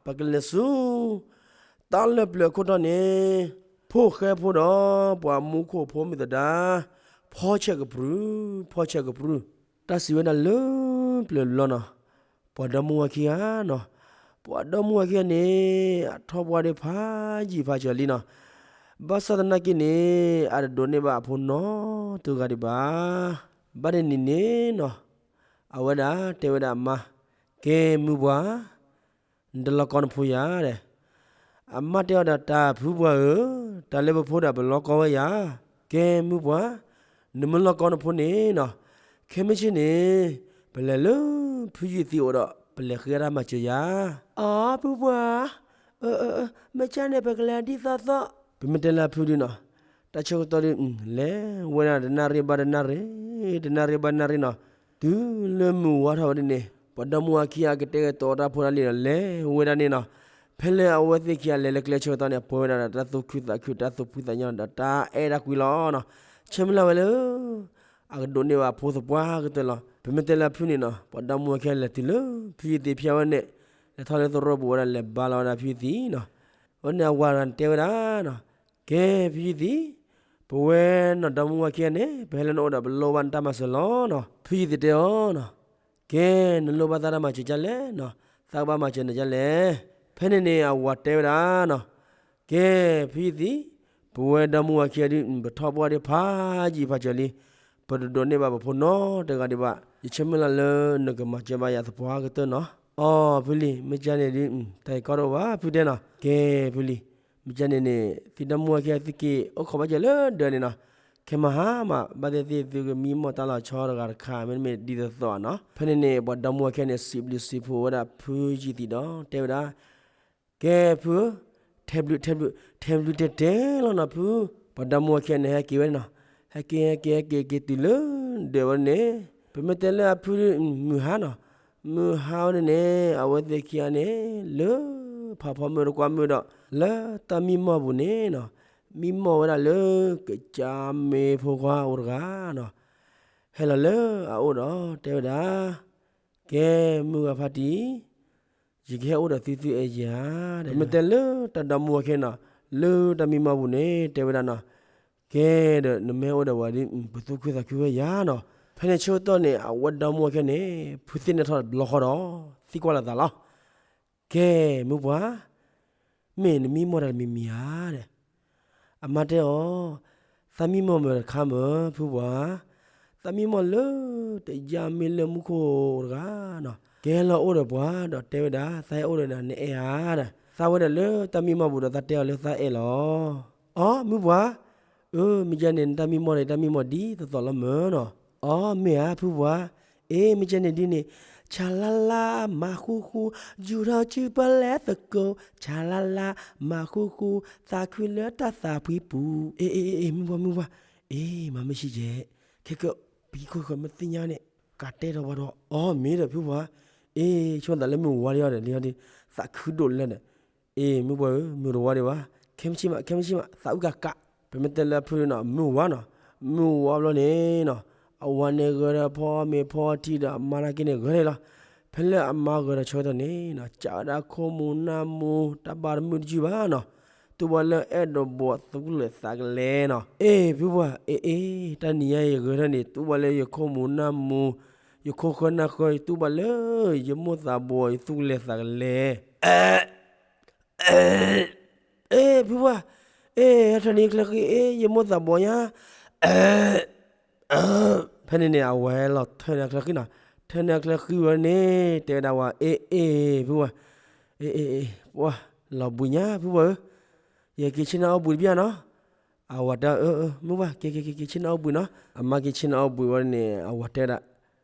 ပကလဲၤဆူ တၢ်လၢၢ်ပျၢၤအခိၣ်တီန့ၣ် ဖိၣ်ဃဲဖိဒီး ပှၤမူခိၣ်ဖိမုၣ်သဒါ ဖီဆဲးကပြုၢ် ဖီဆဲးကပြုၢ် တၢ်စံးဝဲဒၣ်လၢပျၢၤလီၤနီၤ, ပှၤဒီမါဝၤခံဂၤနီၤ, ပှၤဒီမါဝၤခံဂၤန့ၣ် အထီၣ်ပှၢ်ဒၣ်ဖးယံာ်ဖးစၢၤလံနီၤ, ဘၣ်ဆၣ်သနာ်က့န့ၣ် အတဒိးန့ၢ်ဘၣ်အဖိနီတဂၤဒံးဘၣ်. ဘၣ်တနံၤန့ၣ်နီၤ, အဝဲဒၣ်တဲဝဲဒၣ်အမါ, ကဲမုၢ်ပှၢ် နတလီၢ်ကီနဖိယၤဒီး, အမါတဲအီၤဒီး တၢ်ဖုပှၢ်ဧၢ, တၢ်လၢပဖိဒီးပလီၢ်ကီဝဲယၤ, ကဲမုၢ်ပှၢ် နမ့ၢ်လီၢ်ကီနဖိန့ၣ်နီၤ, ခဲမုၢ်ဆ့ၣ်န့ၣ် ပလဲၤလၢဖုယုၢ်သံအိၣ်ဒီး ပလဲၤဃ့တၢ်မၤစၢၤယၤ, အဖုပှၢ်, မ့ၢ်ကန့ၣ် ပကလဲၤဒ်သိးသိး, ပမ့ၢ်တဲလၢအဖုဒုနီၤ, တၢ်ဆၢကတီၢ်ဒု လဲၤဝဲဒၣ်တနၣ်ရံၣ်ဘၣ်တနၣ်ရံၣ်, တနၣ်ရံၣ်ဘၣ်တနၣ်ရံၣ်နီၤ, တုၤလၢမုၢ်ဝါထီၣ်ဝဲဒၣ်န့ၣ် ပှၤဒီမါဝၤခံဂၤကတဲာ်ကတီၤတၢ်ဖိတၢ်လံၤဒီး လဲၤဝဲဒၣ်န့ၣ်နီၤ, ဖဲလၢအဝဲသ့ၣ်ခံဂၤလဲၤလၢကျဲဆၢကတီၢ်န့ၣ် အပှဲၤဝဲဒၣ်ဒီးတၢ်သူၣ်ခုသးခု တၢ်သူၣ်ဖှံသးညီဒီးတၢ်အဲၣ်တၢ်ကွံလီၤနီၤ, ဆၢမုၢ်လၢ်ဝဲလၢ အကဒိးန့ၢ်ဘၣ်အဖိသပှၢ်ကတၢၢ်လီၤ. ပမ့ၢ်တဲလၢအဖုန့ၣ်နီၤ, ပှၤဒီမါဝၤခံဂၤလဲၤတုၤလၢဖုယုၢ်သံဖၠါဝဲန့ၣ်, လဲၤထီၣ်လၢသရိာ်ပူၤဝဲဒၣ် လဲၤဘါလီၤဝဲဒၣ်ဖုယုၢ်သံနီၤ, အဝဲန့ၣ်အဝၤတဂၤန့ၣ်တဲဝဲဒၣ်နီၤ, ကဲဖုယုၢ်သံ, ပဝဲနီၢ်ဒီမါဝၤခံဂၤန့ၣ် ပဟဲလၢနအိၣ်ဒီး ပလိၣ်ဘၣ်နတၢ်မၤစၢၤလီၤနီၤ. ဖုယုၢ်သံတဲအီၤနီၤ, ကဲ နလိၣ်ဘၣ်သးတၢ်မၤစၢၤဒ်လဲၣ်နီၤ, သးကဘၣ်မၤစၢၤနၤဒ်လဲၣ်. ဖဲန့ၣ်န့ၣ် အဝၤတဲဝဲဒၣ်နီၤ, ကဲဖုယုၢ်သံ, ပဝဲဒီမါဝၤခံဂၤဒု ပထီၣ်ပှၢ်ဒၣ်ဖးယံာ်ဖးစၢၤလံ, ပတဒိးန့ၢ်ဘၣ်ပဖိနီတဂၤဒံးဘၣ်, ယဆၢမုၢ်လၢ်လၢနကမၤစၢၤဘၣ်ယၤသပှၢ်ကတၢၢ်နီၤ. အိ ဖုလံၤ, မ့ၢ်ကန့ၣ်ဒု တၢ်ဂ့ၢ်ကီတအိၣ်ဘၣ် ဖုတဲနီၤ. ကဲဖုလံၤ, မ့ၢ်ကန့ၣ်န့ၣ် သုတၢ်မါဝၤခံဂၤသုက့ၤအိၣ်ခိးဘၣ်စၢၤလၢဒၢးန့ၣ်နီၤ, ခဲမဟါမး ဘၣ်သ့ၣ်သ့ၣ်သုကမံမီၢ်တၢ်လီၤဆီတဂၤတခါ မ့တမ့ၢ်ဒ်သိးသိးနီၤ. ဖဲန့ၣ်န့ၣ် ပှၤဒီမါဝၤခံဂၤန့ၣ် စံးဘျုးစံးဖှိၣ်ဝဲဒၣ်ဖုယုၢ်သံဒီး တဲဝဲဒၣ် ကဲဖုဧၢ, ထဲဘျုး ထဲဘျုး ထဲဘျုးတဲတဲလီၤနီၤဖု, ပှၤဒီမါဝၤခံဂၤန့ၣ် ဟဲက့ၤဝဲနီၤ, ဟဲက့ၤ ဟဲက့ၤ ဟဲက့ၤ က့ၤတုၤလၢဒၢးဝဲန့ၣ်, ပမ့ၢ်တဲလၢအဖု မုၢ်ဟါနီၤ, မုၢ်ဟါဝဲန့ၣ်န့ၣ် အဝဲသ့ၣ်ခံဂၤန့ၣ် လၢဖးဖီမုၢ်တကွၢ်မုၢ်ဒီး လၢတၢ်မံမီၢ်ပူၤန့ၣ်နီၤ, မံမီၢ်ဝဲဒၣ်လၢကစၢ်မ့ၢ်ဖိခွါအိၣ်တဂၤနီၤ, ဟဲလီၤလၢအအိၣ်ဒီးတဲဝဲဒၣ် ကဲမုၢ်ဂၤဖါတံၢ်, ယကဟဲအိၣ်ဒီးသုသုအဲၣ်ယၤ, ပမ့ၢ်တဲလၢတၢ်ဒီမါဝၤခံဂၤနီၤ, လၢတၢ်မံမီၢ်ပူၤန့ၣ် တဲဝဲဒၣ်နီၤ, ကဲဒီးနမ့ၢ်ဟဲအိၣ်ဒီးဝဲဒု ပသူၣ်ခုသးခုဝဲယၤနီၤ. ဖဲန့ၣ်ဆၢကတီၢ်န့ၣ် အဝဲဒီမါဝၤခံဂၤန့ၣ် ဖုသ့ၣ်နီၣ်ထီၣ်တဘျီဃီဒီး သံကွၢ်လီၤသးလီၤ. ကဲမုၢ်ပှၢ်, မ့ၢ်နမံမီၢ်တၢ်တမံၤမံၤဧါဒီး, အမါတဲအီၤ, သးမံမီၢ်မ့ၢ်တခါမ့ၢ် ဖုပှၢ်, သးမံမီၢ်လၢတယါမ့ၢ်လၢမူခိၣ်တဂၤနီၤ, ကဟဲလီၤအိၣ်ဒီးပှၤဒီးတဲဝဲဒၣ် သးဟဲအိၣ်ဒီးနၤ နအဲၣ်ဧါဒီး, သးဝဲဒၣ်လၢတၢ်မံမီၢ်ပူၤဒီး သးတဲအီၤလၢသးအဲၣ်လီၤ. အိ မုၢ်ပှၢ်, အၢ မ့ၢ်ကန့ၣ် နတၢ်မံမီၢ်န့ၣ် တၢ်မံမီၢ်ဒ်သိးသိးလီၤမ့ၢ်နီၤ. အိ မ့ၢ်ဧါ ဖုပှၢ်, အ့ မ့ၢ်ကန့ၣ်ဒ်န့ၣ်, ဆၣ်လါလါ မၤဃူဃူ, ယူၤထီၣ်စုပလဲသကိး, ဆၣ်လါလါ မၤဃူဃူ, သးခုလၢတၢ်သးဖှံပူၤ, အ့ အ့ အ့ မုၢ်ပှၢ် မုၢ်ပှၢ်, အ့ မၤမ့ၢ်ဆံးယဲ, ခဲကၢ ပကံခိၣ်ဃၢၤမ့ၢ်သ့ၣ်ညါန့ၣ် ကးတဲထီၣ်ပှၤဒီး အိ မ့ၢ်ဒီးဖုပှၢ်, အ့ ဆိသးလၢမုၢ်ဝါလံအီၤဒီးလံအီၤဒီး သးခုဒိၣ်လဲၣ်ဒီး, အ့ မုၢ်ပှၢ်ဧၢ မုၢ်တဝါဒံးဘၣ်, ခဲမုၢ်ဆ့ၣ်မး ခဲမုၢ်ဆ့ၣ်မး သးအုၣ်ကးကး, ပမ့ၢ်တဲလၢအဖုနီၤ မုၢ်ဝါနီၤ, မုၢ်ဝါဘျီန့ၣ်နီၤ, အဝၤန့ၣ်ဂဲၤဒီးဖီမ့ၤဖီထံဒီးအမါနာ်က့န့ၣ်ဂဲၤန့ၣ်လီၤ. ဖဲလၢအမါဂဲၤဒီးဆၢကတီၢ်န့ၣ်နီၤ ကးဝဲဒၣ်ခိၣ်မူၤနၢ်မူၤ တၢ်ဘၣ်တမုာ်တယုၢ်ဘၣ်နီၤ, တူၢ်ဘၣ်လၢအဲၣ်ဒိးဘီးသူၣ်ကလဲာ်သးကလဲာ်နီၤ, အ့ ဖုပှၢ် အ့ အ့ တၢ်နံၤညါအံၤဂဲၤထီၣ်န့ၣ် တူၢ်ဘၣ်လၢယခိၣ်မူၤနၢ်မူၤ, ယခိၣ်ဃၢနၢ်ဃၢ တူၢ်ဘၣ်လၢယမိၢ်သးဘီး ယသူၣ်ကလဲာ်သးကလဲာ် အ့ ဖုပှၢ်, အ့ ဟဲထၢန့ၢ်ချၢဃံ အ့ ယမိၢ်သးဘီးညါ, ဖဲန့ၣ်န့ၣ် အဝၤဟဲလီၤထၢန့ၢ်အချၢဃံနီၤ, ထၢန့ၢ်အချၢဃံဝဲန့ၣ် တဲဝဲဒၣ်ဝၤ အ့ အ့ ဖုပှၢ်, အ့ အ့ အ့ ပှၢ် လီၤဘှံးညါ ဖုပှၢ်ဧၢ, ယက့ၤဆ့ၣ်နီၤအီၣ်ဘှံးတဘျီနီၤ, အဝၤတဲ အၢ အၢ မုၢ်ပှၢ် က့ၤ က့ၤ က့ၤ က့ၤဆ့ၣ်နီၤအီၣ်ဘှံးနီၤ, အမါက့ၤဆ့ၣ်နီၤအီၣ်ဘှံးဝဲန့ၣ် အဝၤတဲဒၣ်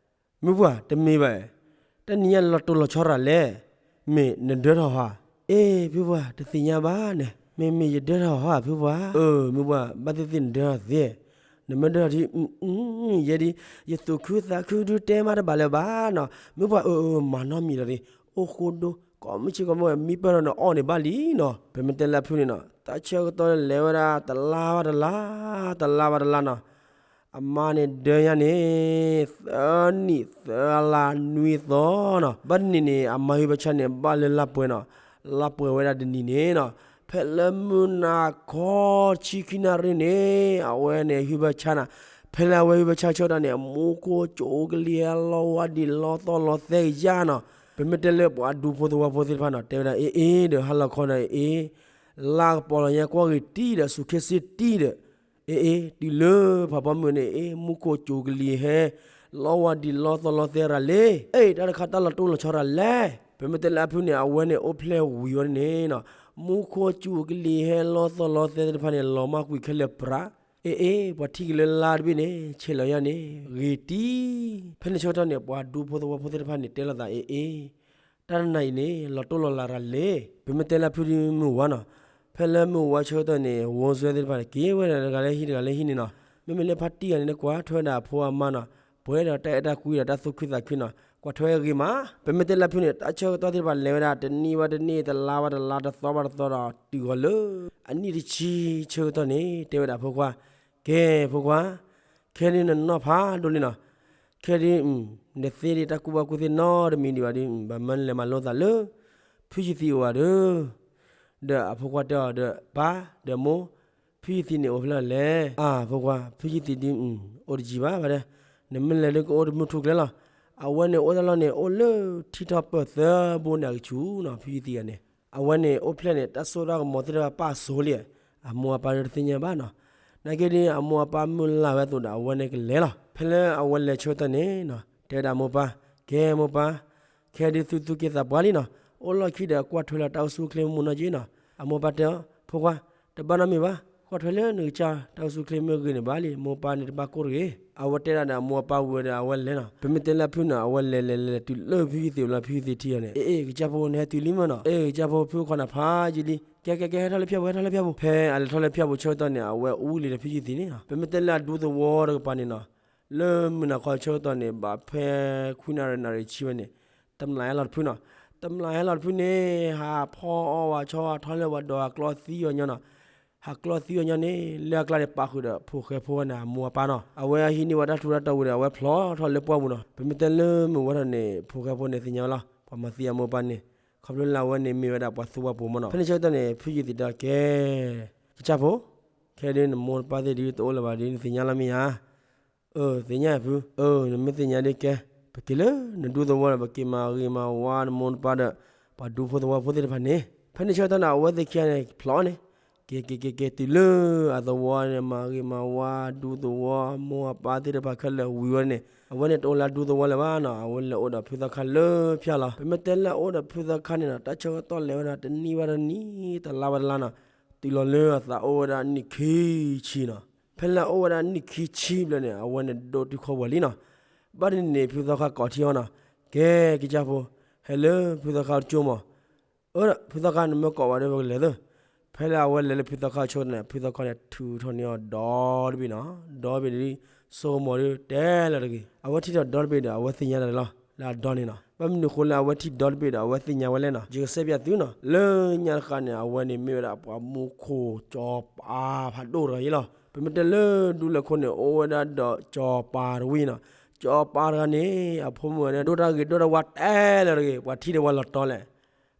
မုၢ်ပှၢ် တမ့ၢ်ဘၣ်, တၢ်နံၤညါလီၤတိၢ်လီၤဆီရၤလဲၣ်, မ့ၢ်နဒၢထီၣ်ဧါ, အ့ ဖုပှၢ် တသ့ၣ်ညါဘၣ်န့ၣ်, မ့မ့ၢ်ယဒၢထီၣ်ဧါ ဖုပှၢ်, အၢ မုၢ်ပှၢ် ဘၣ်သ့ၣ်သ့ၣ်နဒၢထီၣ်သ့, နမ့ၢ်ဒၢထီၣ်ဒ် ယဲဒ် ယသူၣ်ခုသးခုဒုတဲမးတဘၣ်လၢၤဘၣ်နီၤ, မုၢ်ပှၢ် အၢ အၢ မၤနီတမံၤလီၤဒ်, အိၣ်ဃိဒိ ကိးမုၢ်ဆ့ၣ်ကိးမုၢ်ဝဲ မံပၢၢ်ထီၣ်န့ၣ်အီၣ်န့ၣ်ဘၣ်လံနီၤ, ပမ့ၢ်တဲလၢအဖုန့ၣ်နီၤ တၢ်ဆၢကတီၢ်လဲၤဝဲဒၣ် တလါဘၣ်တလါ, တလါဘၣ်တလါနီၤ, အမါန့ၣ်ဒၢညါန့ၣ် သၢနံၣ်သၢလါနွံသီနီၤ, ဘၣ်တနံၤန့ၣ် အမါဟံၣ်ဘၣ်ဆၣ်န့ၣ် ဘၣ်လၢလါပှဲၤနီၤ, လါပှဲၤဝဲဒၣ်တနံၤန့ၣ်နီၤ, ဖဲလၢမုၢ်နၤခီဆံခံနၣ်ရံၣ်န့ၣ် အဝဲန့ၣ်ဟံးဘၢဆါနၤ, ဖဲလၢအဝဲဟံးဘၢဆါဆၢကတီၢ်န့ၣ် မူခိၣ်ကၠိကလံၤဟဲလီၤဝါဒံးလီသီၣ်လီသဲကယၢ်နီၤ, ပမ့ၢ်တဲလၢပှၤဒူဖိသဝီဖိသ့ၣ်တဖၣ်နီၤ တဲဝဲဒၣ်အ့ၣ်အ့ၣ်ဒီး ဟါလီၤခီဒီးအ့ၣ် လါကပီၤလီၤညါကွၢ်ဂ့ၤတံၢ်ဒီး စူၤခ့စ့တံၢ်ဒီး အ့ၣ်အ့ၣ် တုၤလၢဖးဖီမုၢ်န့ၣ် အ့ၣ် မူခိၣ်ကၠိကလံၤဟဲ လီဝါဒံးလီသီလီသဲရၤလဲၣ်, အ့ၣ် တၢ်တခါတၢ်လီၤတိၢ်လီၤဆီရၤလဲၣ်. ပမ့ၢ်တဲလၢအဖုန့ၣ် အဝဲန့ၣ်အိၣ်ဖျဲၣ်ဝံၤဝဲန့ၣ်နီၤ, မူခိၣ်ကၠိကလံၤဟဲလီသီလီသဲသ့ၣ်တဖၣ်န့ၣ် လီၤမၢ်ကွံာ်ခဲလၢာ်ပြး, အ့ၣ်အ့ၣ် ပှၤထံၣ်က့ၤလၢလါတဘ့ၣ်န့ၣ် ဆဲးလီၤယၢ်န့ၣ် ဂ့ၤတံၢ်, ဖဲန့ၣ်ဆၢကတီၢ်န့ၣ် ပှၤဒူဖိသဝီဖိသ့ၣ်တဖၣ်န့ၣ် တဲလိာ်သးအ့ၣ်အ့ၣ် တၢ်တနၤအံၤန့ၣ် လီၤတိၢ်လီၤလၤရၤလဲၣ်. ပမ့ၢ်တဲလၢအဖုဒုးမုၢ်ဝါနီၤ, ဖဲလၢမုၢ်ဝါဆၢကတီၢ်န့ၣ် ဝီစွဲသ့ၣ်တဖၣ်န့ၣ် က့ၤဝဲဒၣ်တဂၤလၢဟံၣ်တဂၤလၢဟံၣ်န့ၣ်နီၤ, မ့မ့ၢ်လၢဖါတံၢ်ဂၤန့ၣ် ကွၢ်ထွဲဒၣ်အဖိအမါနီၤ, ပှဲၤဒီးတၢ်အဲၣ်တၢ်ကွံဒီးတၢ်သူၣ်ခုသးခုနီၤ, ကွၢ်ထွဲဂ့ၤမး, ပမ့ၢ်တဲလၢအဖုန့ၣ် တၢ်ဆၢကတီၢ်သ့ၣ်တဖၣ်လဲၤဝဲဒၣ် တနံၣ်ဘၣ်တနံၣ် တလါဘၣ်တလါ တသီဘၣ်တသီဒီး တုၤဃီၤလၢ အနံၣ်တဆံဆၢကတီၢ်န့ၣ် တဲဝဲဒၣ်အဖိခွါ, ကဲဖိခွါ, ခဲဒုးနနီၢ်ဖးဒိၣ်လံနီၤ, ခဲဒုး နသ့ဒံးတၢ်ကူၣ်ဘၣ်ကူၣ်သ့နီတမံၤဒံးဘၣ်ဒီး ဘၣ်မၢနလဲၤမၤလိသးလၢ ဖုယသံးအိၣ်ဧါဒီး, ဒီးအဖိခွါတဲအီၤဒီး ပၢ်ဒီးမိၢ်, ဖုယသံးန့ၣ်အိၣ်ဖဲလဲၣ်လဲၣ်. အၢ ဖိခွါ ဖုယသံးဒုး အိၣ်တယံၤဘၣ်ဘၣ်ဒီး, နမ့ၢ်လဲၤဒုးကအိၣ်တမုၢ်ထူၣ်ကျဲလီၤ. အဝဲန့ၣ်အိၣ်တၢ်လီၢ်န့ၣ် အိၣ်လၢထံထီၣ်ပၢၢ်သၢဘိန့ၣ်အကဆူးနီၤ, ဖုယသံးဂၤန့ၣ် အဝဲန့ၣ်အိၣ်ဖျဲၣ်န့ၣ် တၢ်စိတၢ်ကမီၤသ့ၣ်တဖၣ်ပာ်စိၤလံ, အမိၢ်အပၢ်ဒီးတသ့ၣ်ညါဘၣ်နီၤ. နာ်က့ဒီး အမိၢ်အပၢ်မုၢ်လၢ်ဝဲအသိးဒီး အဝဲန့ၣ်ကလဲၤလီၤ. ဖဲလၢအဝဲလဲၤဆၢကတီၢ်န့ၣ်နီၤ, တဲဝဲဒၣ်အမိၢ်ပၢ်, ကဲမိၢ်ပၢ်, ခဲဒုးသုသူၣ်က့သးပှၢ်လံနီၤ, အိၣ်လီၢ်ခံဒီးကွၢ်ထွဲလီၤတၢ်အိၣ်ဆူၣ်အိၣ်ချ့မုၢ်နီၢ်က့နီၤ. အမိၢ်ပၢ်တဲအီၤ, ဖိခွါ, တဘၣ်နီတမံၤဘၣ်, ကွၢ်ထွဲလၢနကစၢ်တၢ်အိၣ်ဆူၣ်အိၣ်ချ့မ့ၢ်ဂ့ၤန့ၣ်ဘၣ်လံ, မိၢ်ပၢ်န့ၣ်တဘၣ်ကိၢ်တဂ့ၤ. အဝဲတဲဒၣ်ဒီးအမိၢ်အပၢ်ဝံၤဒီးအဝဲလဲၤနီၤ. ပမ့ၢ်တဲလၢအဖုနီၤ, အဝဲလဲၤလဲၤလဲၤလဲၤတုၤလၢဖုယသံးအိၣ်လီၤ, ဖုယသံးထံၣ်အီၤန့ၣ်, အ့ၣ် အ့ၣ် ကစၢ်ဖိ နဟဲတုၤလံမ့ၢ်နီၤ, အ့ၣ် ကစၢ်ဖိ ဖုခီနၤဖးယံာ်လံ, ကဲကဲကဲ ဟဲထီၣ်လၢဖၠၣ်ပူၤ ဟဲထီၣ်လၢဖၠၣ်ပူၤ. ဖဲအလဲၤထီၣ်လၢဖၠၣ်ပူၤဆၢကတီၢ်န့ၣ် အဝဲအူလံၤဒီးဖုယသံးန့ၣ်နီၤ. ပမ့ၢ်တဲလၢအဒူသဝီတကပၤန့ၣ်နီၤ, လၢမုၢ်နၤခီဆၢကတီၢ်န့ၣ် ဘၣ်ဖဲခွံနၣ်ရံၣ်နၣ်ရံၣ်ဆံဝဲန့ၣ်, တမျၢ်ဟဲလီၤတဖုနီၤ. တမျၢ်ဟဲလီၤတဖုန့ၣ် ဟးဖီအီၣ်ဝဲဆီ ဟးထီၣ်လၢပှၤဒီးဟးကျီသံအီၤညီနီၤ. ဟးကျီသံအီၤညီန့ၣ် လၢအကျါန့ၣ် ပာ်ဃုာ်ဒီးဖိၣ်ဃဲဖိန့ၣ် အမိၢ်အပၢ်နီၤ. အဝဲဟံးန့ၢ်ဝဲတၢ်ထူးတၢ်တီၤဝံၤဒီး အဝဲဖျိးထီၣ်လၢပှၢ်ပူၤနီၤ. ပမ့ၢ်တဲလၢမုၢ်ဝါထီၣ်န့ၣ် ဖိၣ်ဃဲဖိန့ၣ်သ့ၣ်ညါဝဲလီၤ. ပှၤမၤသံအမိၢ်အပၢ်န့ၣ်, ခီဖျိလၢအဝဲန့ၣ်မ့ၢ်ဝဲဒၣ်ပှၤသူပှၢ်ပူၤမ့ၢ်နီၤ. ဖဲန့ၣ်ဆၢကတီၢ်န့ၣ် ဖုယသံးတဲအီၤ, ကဲ, ကစၢ်ဖိ, ခဲဒုးနမိၢ်နပၢ်သ့ၣ်ဒုးတအိၣ်လၢၤဘၣ်ဒီး နသ့ၣ်ညါလီၤမ့ၢ်ဧါ. အၢ သ့ၣ်ညါဖု, အၢ နမ့ၢ်သ့ၣ်ညါဒ်ကဲ, ပက့ၤလၢနဒူသဝီဒီး ပက့ၤမၤဂ့ၤမၤဝါနမိၢ်နပၢ်ဒီး ပှၤဒူဖိသဝီဖိသ့ၣ်တဖၣ်န့ၣ်. ဖဲန့ၣ်ဆၢကတီၢ်န့ၣ် အဝဲသ့ၣ်ခံဂၤန့ၣ်ဖျိးန့ၣ်, က့ၤက့ၤက့ၤက့ၤ တုၤလၢအသဝီန့ၣ် မၤဂ့ၤမၤဝါဒူသဝီ မိၢ်အပၢ်သ့ၣ်တဖၣ်ခဲလၢာ်ဝံၤဝဲန့ၣ် အဝဲန့ၣ်တအိၣ်လၢအဒူသဝီလၢၤဘၣ်နီၤ. အဝဲလဲၤအိၣ်ဒီးဖုသီခါလၢဖၠၣ်လီၤ. ပမ့ၢ်တဲလၢအအိၣ်ဒီးဖုသီခါန့ၣ်နီၤ တၢ်ဆၢကတီၢ်လဲၤဝဲဒၣ်တနံၣ်ဘၣ်တနံၣ် တလါဘၣ်တလါနီၤ, တုၤလီၤလၢအသးအိၣ်ဝဲဒၣ်နံၣ်ခံဆံနီၤ. ဖဲလၢအအိၣ်ဝဲဒၣ်နံၣ်ခံဆံဘျဲၣ်န့ၣ် အဝဲန့ၣ်ဒိၣ်တုာ်ခိၣ်ပှဲၤလံနီၤ. ဘၣ်တနံၤန့ၣ် ဖုသီခါကိးထံအီၤနီၤ, ကဲ ကစၢ်ဖိ, ဟဲလၢဖုသီခါတကၠိမး. အၢ ဖုသီခါ နမ့ၢ်ကိးဝဲဒီးပကလဲၤသ့. ဖဲလၢအဝဲလဲၤလၢဖုသီခါအဆိကတၢၢ်န့ၣ် ဖုသီခါန့ၣ် ထုးထီၣ်န့ၢ်အီၤဒီတဘ့ၣ်နီၤ. ဒီတဘ့ၣ်ဒီး ဆိကမိၣ်ဒီးတဲလၢၤတဂ့ၤ. အဝဲထံၣ်ထီၣ်ဒီတဘ့ၣ်ဒီး အဝဲသ့ၣ်ညါတၢ်လီၤ လၢအဒီန့ၣ်နီၤ. ဘၣ်မနုၤဃိလၢအဝဲထံၣ်ဒီတဘ့ၣ်ဒီး အဝဲသ့ၣ်ညါဝဲလဲၣ်နီၤ. ယကစဲးပၠးသုနီၤ. လၢညါတဃၣ်န့ၣ် အဝဲန့ၣ်မ့ၢ်ဝဲဒၣ်ပှၤမူခိၣ်စီၤပၤဖးဒိၣ်တဂၤအံၤလီၤ. ပမ့ၢ်တဲလၢဒူလၢၢ်ခိၣ်န့ၣ် အိၣ်ဝဲဒၣ်ဒီးစီၤပၤတဝံၤနီၤ. စီၤပၤတဂၤန့ၣ် အဖိမုၣ်န့ၣ် ဒိၣ်တၢ်ဂ့ၤဒိၣ်တၢ်ဝါတဲလၢၤတဂ့ၤ, ပှၤထံၣ်ဒီးဝဲလီၤတီလဲၣ်.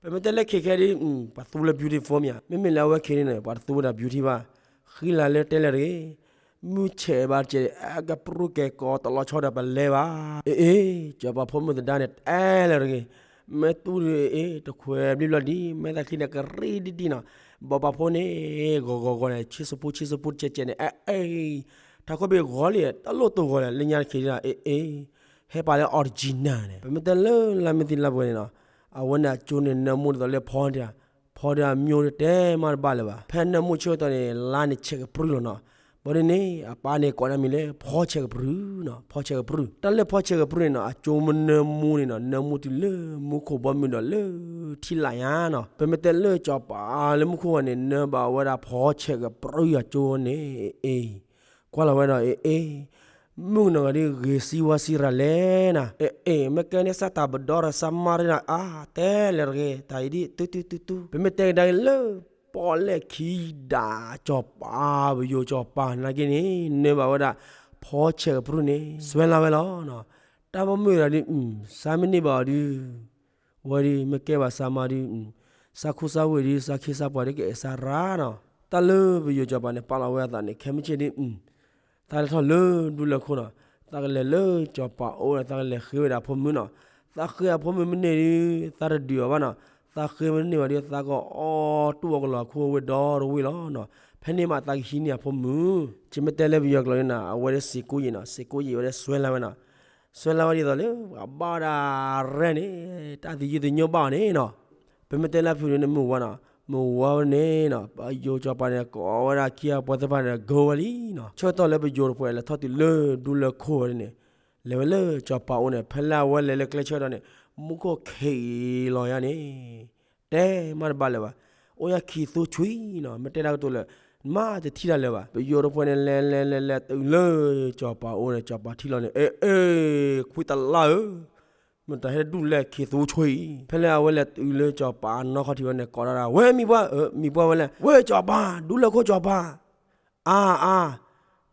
ပမ့ၢ်တဲလၢခဲခဲဒ် ပှၤသူလၢ beautiful မ့ၢ်ဧါ. မ့မ့ၢ်လၢအဝဲခဲဒ်န့ၣ် ပှၤတသူဝဲဒၣ် beauty ဘၣ်. ဃံလၤလၢတဲလၢၤတဂ့ၤ. မုၢ်ဆဲးဘၣ်တကဲး အကပြုၢ်ကဲၤကိးတလီၤဆီဒီးပလဲၤဘၣ်. အ့ၣ်အ့ၣ် စီၤပၤဖိမုၣ်သဒါန့ၣ် တဲလၢၤတဂ့ၤ. မ့ၢ်သူၣ်ဒုးအ့ၣ် တခွဲးဘျံးဘျီဒံး မဲာ်သၣ်ချံန့ၣ် ကရံၣ်ဒံးဒံးနီၤ. ဘီပာ်ဖိန့ၣ် ဂီၤဂီၤဂီၤန့ၣ် ဆံၣ်စပူၣ်ဆံၣ်စပူၣ်တကဲးကဲးန့ၣ် အ့ၣ်အ့ၣ် ထးခိၣ်ဘ့ၣ်ဂီၤလံ တၢ်လိၣ်တိၢ်ဂီၤလံ လၢညါတခဲဒ်နီၤ. အ့ၣ်အ့ၣ် ဟဲပာ်လၢ original န့ၣ် ပမ့ၢ်တဲလၢလါမ့ၢ်သံလါပှဲၤန့ၣ်နီၤ. အဝဲန့ၣ်အကၠိန့ၣ် နၢမူဒ်သိးလၢဖီတၢ် ဖီတၢ်အမျိၤတဲမးတဘၣ်လၢၤဘၣ်. ဖဲနၢမူဆၢကတီၢ်န့ၣ် လါန့ၣ်ဆဲးကပြုၢ်လီၤနီၤ. ဘၣ်ဒ်န့ၣ် အပၢ်န့ၣ်ကိးဒၣ်မံၤလၢ ဖီဆဲးကပြုၢ်နီၤ, ဖီဆဲးကပြုၢ်. တၢ်လၢဖီဆဲးကပြုၢ်န့ၣ်နီၤ အကၠိမ့ၢ်နၢမူန့ၣ်နီၤ နၢမူတုၤလၢမူခိၣ်ဘီမုၢ်ဒီးလၢထံလာ်ညါနီၤ. ပမ့ၢ်တဲလၢစီၤပၤလၢမူခိၣ်ဂီၤန့ၣ် နၢဘၣ်ဝဲဒၣ်ဖီဆဲးကပြုၢ်အကၠိန့ၣ် အ့ၣ် ကွၢ်လီၤဝဲဒီး အ့ၣ်အ့ၣ် မုၣ်ကနီၤဂၤဒ် ဂ့ၤစံဝါစံရၤလဲၣ်နၤ, အ့ၣ်အ့ၣ် မ့ၢ်ကဲန့ၣ် စၢ်တၢ်ပဒီရၢ်စၢ်မါရ့နၤ အါ တဲလၢၤတဂ့ၤ, တၢ်အံၤဒ် တူတူတူတူ ပမ့ၢ်တဲကဒါက့ၤလၢ ပီၣ်လဲၣ်ခံဒး စီၤပၤ ပယိၤစီၤပၤနာ်က့န့ၣ် နၢဘၣ်ဝဲဒၣ် ဖီဆဲးကပြုၢ်န့ၣ် စွဲလၢ်ဝဲလီၤ. တၢ်ပိာ်မုၣ်တဂၤဒ် စၢ်မ့ၢ်န့ၢ်ဘၣ်အီၤဒုး ဝဲဒ် မ့ၢ်ကဲဘၣ်စၢ်မါဒုး စးခူစးဝ့ၢ်ဒီး စးခ့စးပှၤဒီး ကအဲၣ်စးရၤနီၤ. တၢ်လၢပယိၤစီၤပၤန့ၣ် ပာ်လီၤဝဲအသးန့ၣ် ခဲမုၢ်ဆ့ၣ်ဒီး သးလဲၤထီၣ်လၢဒူလၢၢ်ခိၣ်နီၤ. သးကလဲၤလၢစီၤပၤအိၣ်ဒီး သးကလဲၤဃ့ဝဲဒၣ်အဖိမုၣ်နီၤ. သးဃ့အဖိမုၣ်မ့ၢ်န့ၢ်ဒီး သးတဒုးအီၤဘၣ်နီၤ. သးဃ့မ့ၢ်တန့ၢ်ဘၣ်ဒီး သးကအီၣ်တူၢ်အီၣ်ကလီၤအခိၣ်ဝဲဒီတဝ့ၢ်လီၤနီၤ. ဖဲန့ၣ်မးသးကဟံးန့ၢ်အဖိမုၣ်, ယမ့ၢ်တဲလၢပယီၤကျိာ်န့ၣ်နီၤ အဝဲဒၣ်စ့ၢ်ကိးယံာ်နီၤ, စ့ၢ်ကိးယံာ်ဝဲဒၣ်စွဲလၢဝဲနီၤ. စွဲလၢဝဲဒ်သိးလၢ ပှၤဘၣ်ဝဲဒၣ်ရဲၣ်န့ၣ် တၢ်သယုၢ်သညိဘၣ်အီၤန့ၣ်နီၤ. ပမ့ၢ်တဲလၢဖုန့ၣ်မုၢ်ဝါနီၤ, မုၢ်ဝါဝဲန့ၣ်နီၤ ပယိၤစီၤပၤန့ၣ် ကိးဝဲဒၣ်ခံဂၤပှၤသ့ၣ်တဖၣ်န့ၣ် ကိးဝဲလံနီၤ. ဆၢကတီၢ်လၢပယိၤတဖၣ်လဲၤထီၣ်တုၤလၢဒူလၢၢ်ခိၣ်ဝဲန့ၣ် လဲၤဝဲလၢစီၤပၤအိၣ်န့ၣ် ဖဲလၢအဝဲလဲၤလၢကျဲဆၢကတီၢ်န့ၣ် မူခိၣ်ခံးလီၤယါန့ၣ် တဲမးတဘၣ်လၢၤဘၣ်. အိၣ်ယါခံးသူဆွံနီၤ, မ့ၢ်တဲတၢ်ကတိၤလၢ မးတထံၣ်တၢ်လၢၤဘၣ်. ပယိၤတဖၣ်န့ၣ် လဲၤလဲၤလဲၤလဲၤတုၤလၢစီၤပၤအိၣ်န့ၣ် စီၤပၤထံၣ်လီၤန့ၣ် အ့ အ့ ခွံတလါဧၢ, မတၤဟဲဒူၣ်လဲၣ်ခံးသူဆွံ. ဖဲလၢအဝဲလဲၤတုၤလၢစီၤပၤအနီၢ်ခီၣ်ထံးဝဲန့ၣ် ကိးတၢ်ဒၣ် ဝဲမံၤပှၢ်ဧၢ, မံၤပှၢ်ဝဲလဲၣ်, ဝဲစီၤပၤ ဒူလၢၢ်ခိၣ်စီၤပၤ အါ အါ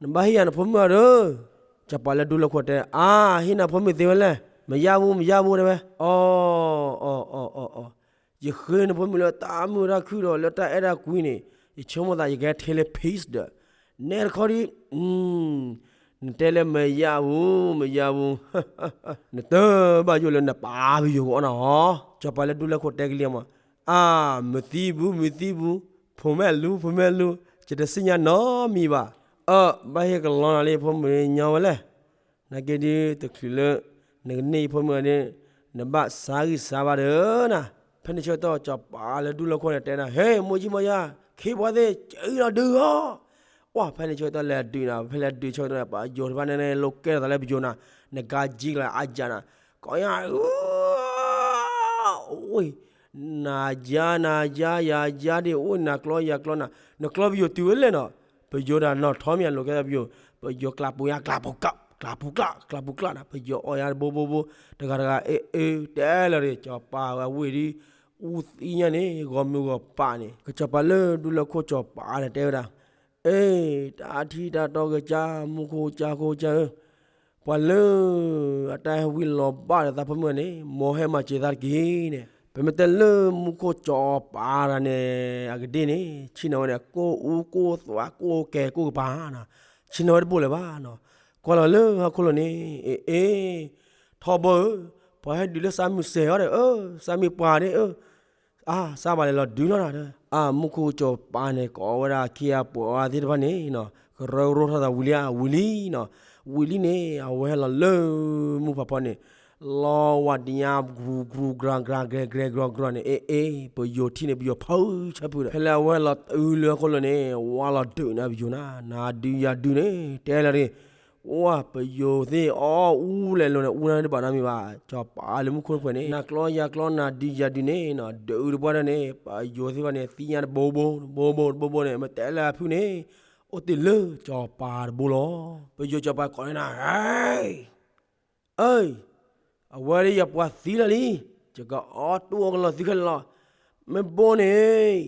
နဘၣ်ဟ့ၣ်ယၤနဖိမုၣ်အီၤဒီး, စီၤပၤလၢဒူလၢၢ်ခိၣ်တဲ အါ ဟ့ၣ်နဖိမုၣ်သ့ဝဲလဲၣ်, မယါဘူး မယါဘူးတဲဝဲ, အီ အီ အီ အီ အီ ယဃ့နဖိမုၣ်လၢတၢ်မုာ်တၢ်ခုၣ်ဒီးလၢတၢ်အဲၣ်တၢ်ကွံန့ၣ် ယဆိကမိၣ်သး ယကဟဲထဲလၢ peace ဒီး နဲတခီဒီး နတဲလၢမယါဘူး မယါဘူး, နတဘၣ်ယိၣ်လၢနပၢ်ပယိၤကအီၣ်နၤအီၤ, စီၤပၤလၢဒူလၢၢ်ခိၣ်တဲကလံၤမး, အါ မသံဘူး မသံဘူး, ဖိမဲာ်လူ ဖိမဲာ်လူ, ယတသ့ၣ်ညါနီတမံၤဘၣ်, အၢ ဘၣ်ဟ့ၣ်ကလီနၤလၢယဖိမုၣ်ညီဝဲလဲၣ် နာ်က့ဒုး တချုးလၢ နကန့ၢ်ယဖိမုၣ်အီၤဒီး နဘၣ်စါဂံၢ်စါဘါဒီးနၤ. ဖဲန့ၣ်ဆၢကတီၢ် စီၤပၤလၢဒူလၢၢ်ခိၣ်န့ၣ်တဲနၤ ဟဲ မိၢ်ကံမိၢ်ယါ ခ့ပှၤသ့ၣ် ကလီၤဒုးအီၤ. ဝဲ ဖဲန့ၣ်ဆၢကတီၢ်လဲၤဒုးနၤ, ဖဲလဲၤဒုးဆၢကတီၢ်န့ၣ် ပယိၤတဖၣ်န့ၣ် လိာ်ကဲထီၣ်သးလၢပယိၤနၤ, နကါကံကလၤအါယၤနၤ, ကိးညါ အိ နၤယါ နၤယါ ယၤယါဒ် အိၣ်နၤကျီယၤကျီနၤ, နကျီပယိၤတုၤဝဲလဲၣ်နီၤ, ပယိၤဒၣ်နီၢ်ထီမ့ၢ်အလိာ်ကဲထီၣ်ပယိၤ, ပယိၤကျးပူၤယါ ကျးပူၤကျး ကျးပူၤကျး ကျးပူၤကျးနၤ, ပယိၤအီၣ်ယါတဘိဘိဘိ, တဂၤတဂၤ အ့ အ့ တဲလီၤဒီး စီၤပၤဝဲဝ့ၢ်ဒ် အူသံညါန့ၣ် ဂီၤမုၢ်ဂီၤပၢ်န့ၣ် ကစီၤပၤလၢဒူလၢၢ်ခိၣ်စီၤပၤန့ၣ်တဲဝဲဒၣ် အ့ တၢ်ထံၣ်တၢ်တီကစၢ် မူခိၣ်ကစၢ်ခိၣ်ကစၢ်ဧၢ, ပှၤလၢ အတၢ်ဟဲဝံလီၤဘၣ်ဒီးသးဖိမုၣ်န့ၣ် မ်ဟဲမၤစၢၤသးတက့ၢ်န့ၣ်, ပမ့ၢ်တဲလၢမူခိၣ်စီၤပၤတဂၤန့ၣ် အကဒ့န့ၣ် ဆ့ၣ်နီၤဝဲန့ၣ် ကိၢ်အူကိၢ်သွးကိၢ်ကဲၤကိၢ်ကပၤနီၤ, ဆ့ၣ်နီၤဝဲတဘိလၢၤဘၣ်နီၤ, ကွၢ်လီၤလၢဟီၣ်ခိၣ်လိၤန့ၣ် အ့ အ့ ထီဘိဧၢ, ပှၤဟဲဒုးလၢသးမုၢ်စဲၤအီၤဒီး အၢ သးမုၢ်ပှၢ်န့ၣ် အၢ အါ သးဘၣ်လဲၤလီၤဒုးနီၤနၤ, အါ မူခိၣ်စီၤပၤန့ၣ် ကိးဝဲဒၣ်ခံဂၤပှၤအီၤသ့ၣ်တဖၣ်န့ၣ်နီၤ ကရၢကရိထီၣ်သးဝံၤလံဧါ ဝံၤလံနီၤ, ဝံၤလံန့ၣ် အဝဲဟဲလီၤလၢမူဖးဖီန့ၣ် လီဝဲဒံညါ ကြူကြူကြူကြူကြူကြူန့ၣ် အ့ အ့ ပယိၤထံၣ်န့ၣ် ပယိၤဖုဆၢဖုဒီး ဖဲလၢအဝဲဟဲလီၤတုၤလၢဟီၣ်ခိၣ်လိၤန့ၣ် ဝါလီၤဒုးန့ၣ်ပယိၤနၤ, နၤဒုးယၤဒုးန့ၣ် တဲလၢာ်တဂ့ၤ ဝါ ပယိၤသ့ၣ်အီၣ်အူလဲၤလိၤန့ၣ် အူနၤတဘၣ်နီတမံၤဘၣ်, စီၤပၤလၢမူခိၣ်တဖၣ်န့ၣ် နၤကျီယၤကျီ နၤဒုးယၤဒုးန့ၣ်နီၤ ဒုးတပှၢ်တၢ်န့ၣ် ပယိၤသ့ၣ်တဖၣ်န့ၣ် သံညါတဘိဘိ တဘိဘိ တဘိဘိန့ၣ် မ့ၢ်တဲလၢအဖုန့ၣ် အိၣ်တ့ၢ်လၢစီၤပၤတဘိလီၤ. ပယိၤစီၤပၤကိးန့ၢ်နၤ ဟဲ အၢ အဝဲဒၣ်ယပှၤသံလီၤလံ, ယကအီၣ်တူၢ်အီၣ်ကလီၤသုခဲလၢာ်လီၤ. မ့ၢ်ဘိန့ၣ်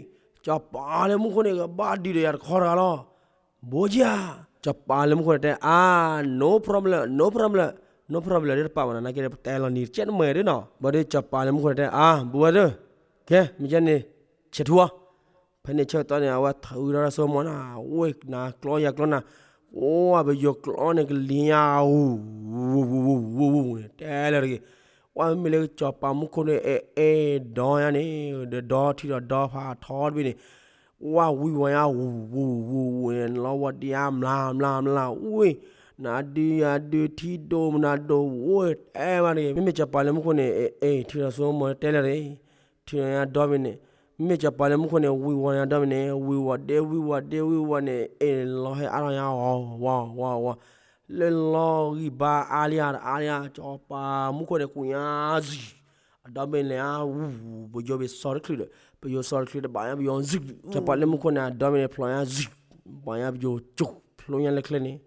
စီၤပၤလၢမူခိၣ်န့ၣ် ကဘၣ်ဒုးဒီးယၤတခီတဂၤလီၤ. ဘိယၤ, စီၤပၤလၢမူခိၣ်န့ၣ်တဲ အါ no problem, no problem, no problem ဒ်တပာ်ဘၣ်နီၤ, နာ်က့ဒီးပတဲလီၤနံၤတကဲးတမှဲၤဒ်နီၤ. ဘၣ်ဒီးစီၤပၤလၢမူခိၣ်န့ၣ်တဲ အါ ဘိဝဲဒၣ်, ကဲ မ့ၢ်ကဲန့ၣ် ဆဲးထူအီၤ ဖဲန့ၣ်ဆၢကတီၢ်န့ၣ် အဝဲထုးထီၣ်တၢ်စိကမီၤနၤ, ဝ့ၢ်နၤကျီယၤကျီနၤ, အိၣ် ပယိၤကျီန့ၣ်ကလံၤညါ ဝူၤ ဝူၤ ဝူၤ ဝူၤ ဝူၤ ဝူၤန့ၣ် တဲလၢာ်တဂ့ၤ, ဝဲမ့မ့ၢ်လၢစီၤပၤမူခိၣ်န့ၣ် အဲ အဲၣ်ဒိးညါန့ၣ် ဒီးဒီထံဒီးဒီဖးထီတဘ့ၣ်န့ၣ်, ဝဲဝံၤဝဲညါ ဝူၤ ဝူၤ ဝူၤ ဝူၤန့ၣ် လီဝဲဒံညါ မျါ မျါ မျါ ဝ့ၢ် နၤဒုးယၤဒုး ထံဒိၣ်မနၤဒိၣ် ဝ့ၢ် တဲမးတဂ့ၤ, မ့မ့ၢ်စီၤပၤလၢမူခိၣ်န့ၣ် အဲ အဲၣ် ထုးထီၣ်စိကမီၤတဲလၢာ်တဂ့ၤ ထုးထီၣ်ညါဒီဘ့ၣ်န့ၣ်, မ့မ့ၢ်စီၤပၤလၢမူခိၣ်န့ၣ် ဝံၤဝဲညါဒီဘ့ၣ်န့ၣ် ဝံၤဝဲဒ့ ဝံၤဝဲဒ့ ဝံၤဝဲန့ၣ် အဲၣ်လီၤဟဲအါထီၣ်ညါ ဝီၤ ဝီၤ ဝီၤ ဝီၤ လၢလီၤဂံၢ်ဘါအါလံဧါ တအါလံဧါ စီၤပၤမူခိၣ်န့ၣ် ကူၣ်ညါစံၣ်, အဒီဘ့ၣ်လဲၤအါ ဝူၤ ပယိၤဘ့ၣ်စီၤတချုးဒီး ပယိၤစီၤတချုးဒီး ဘၣ်ညါပယိၤစံၣ်, စီၤပၤလၢမူခိၣ်န့ၣ် အဒီဘ့ၣ်န့ၣ် ဖျိးညါစံၣ်, ဘၣ်ညါပယိၤစူၣ် ဖျိညါလၢချ့န့ၣ်,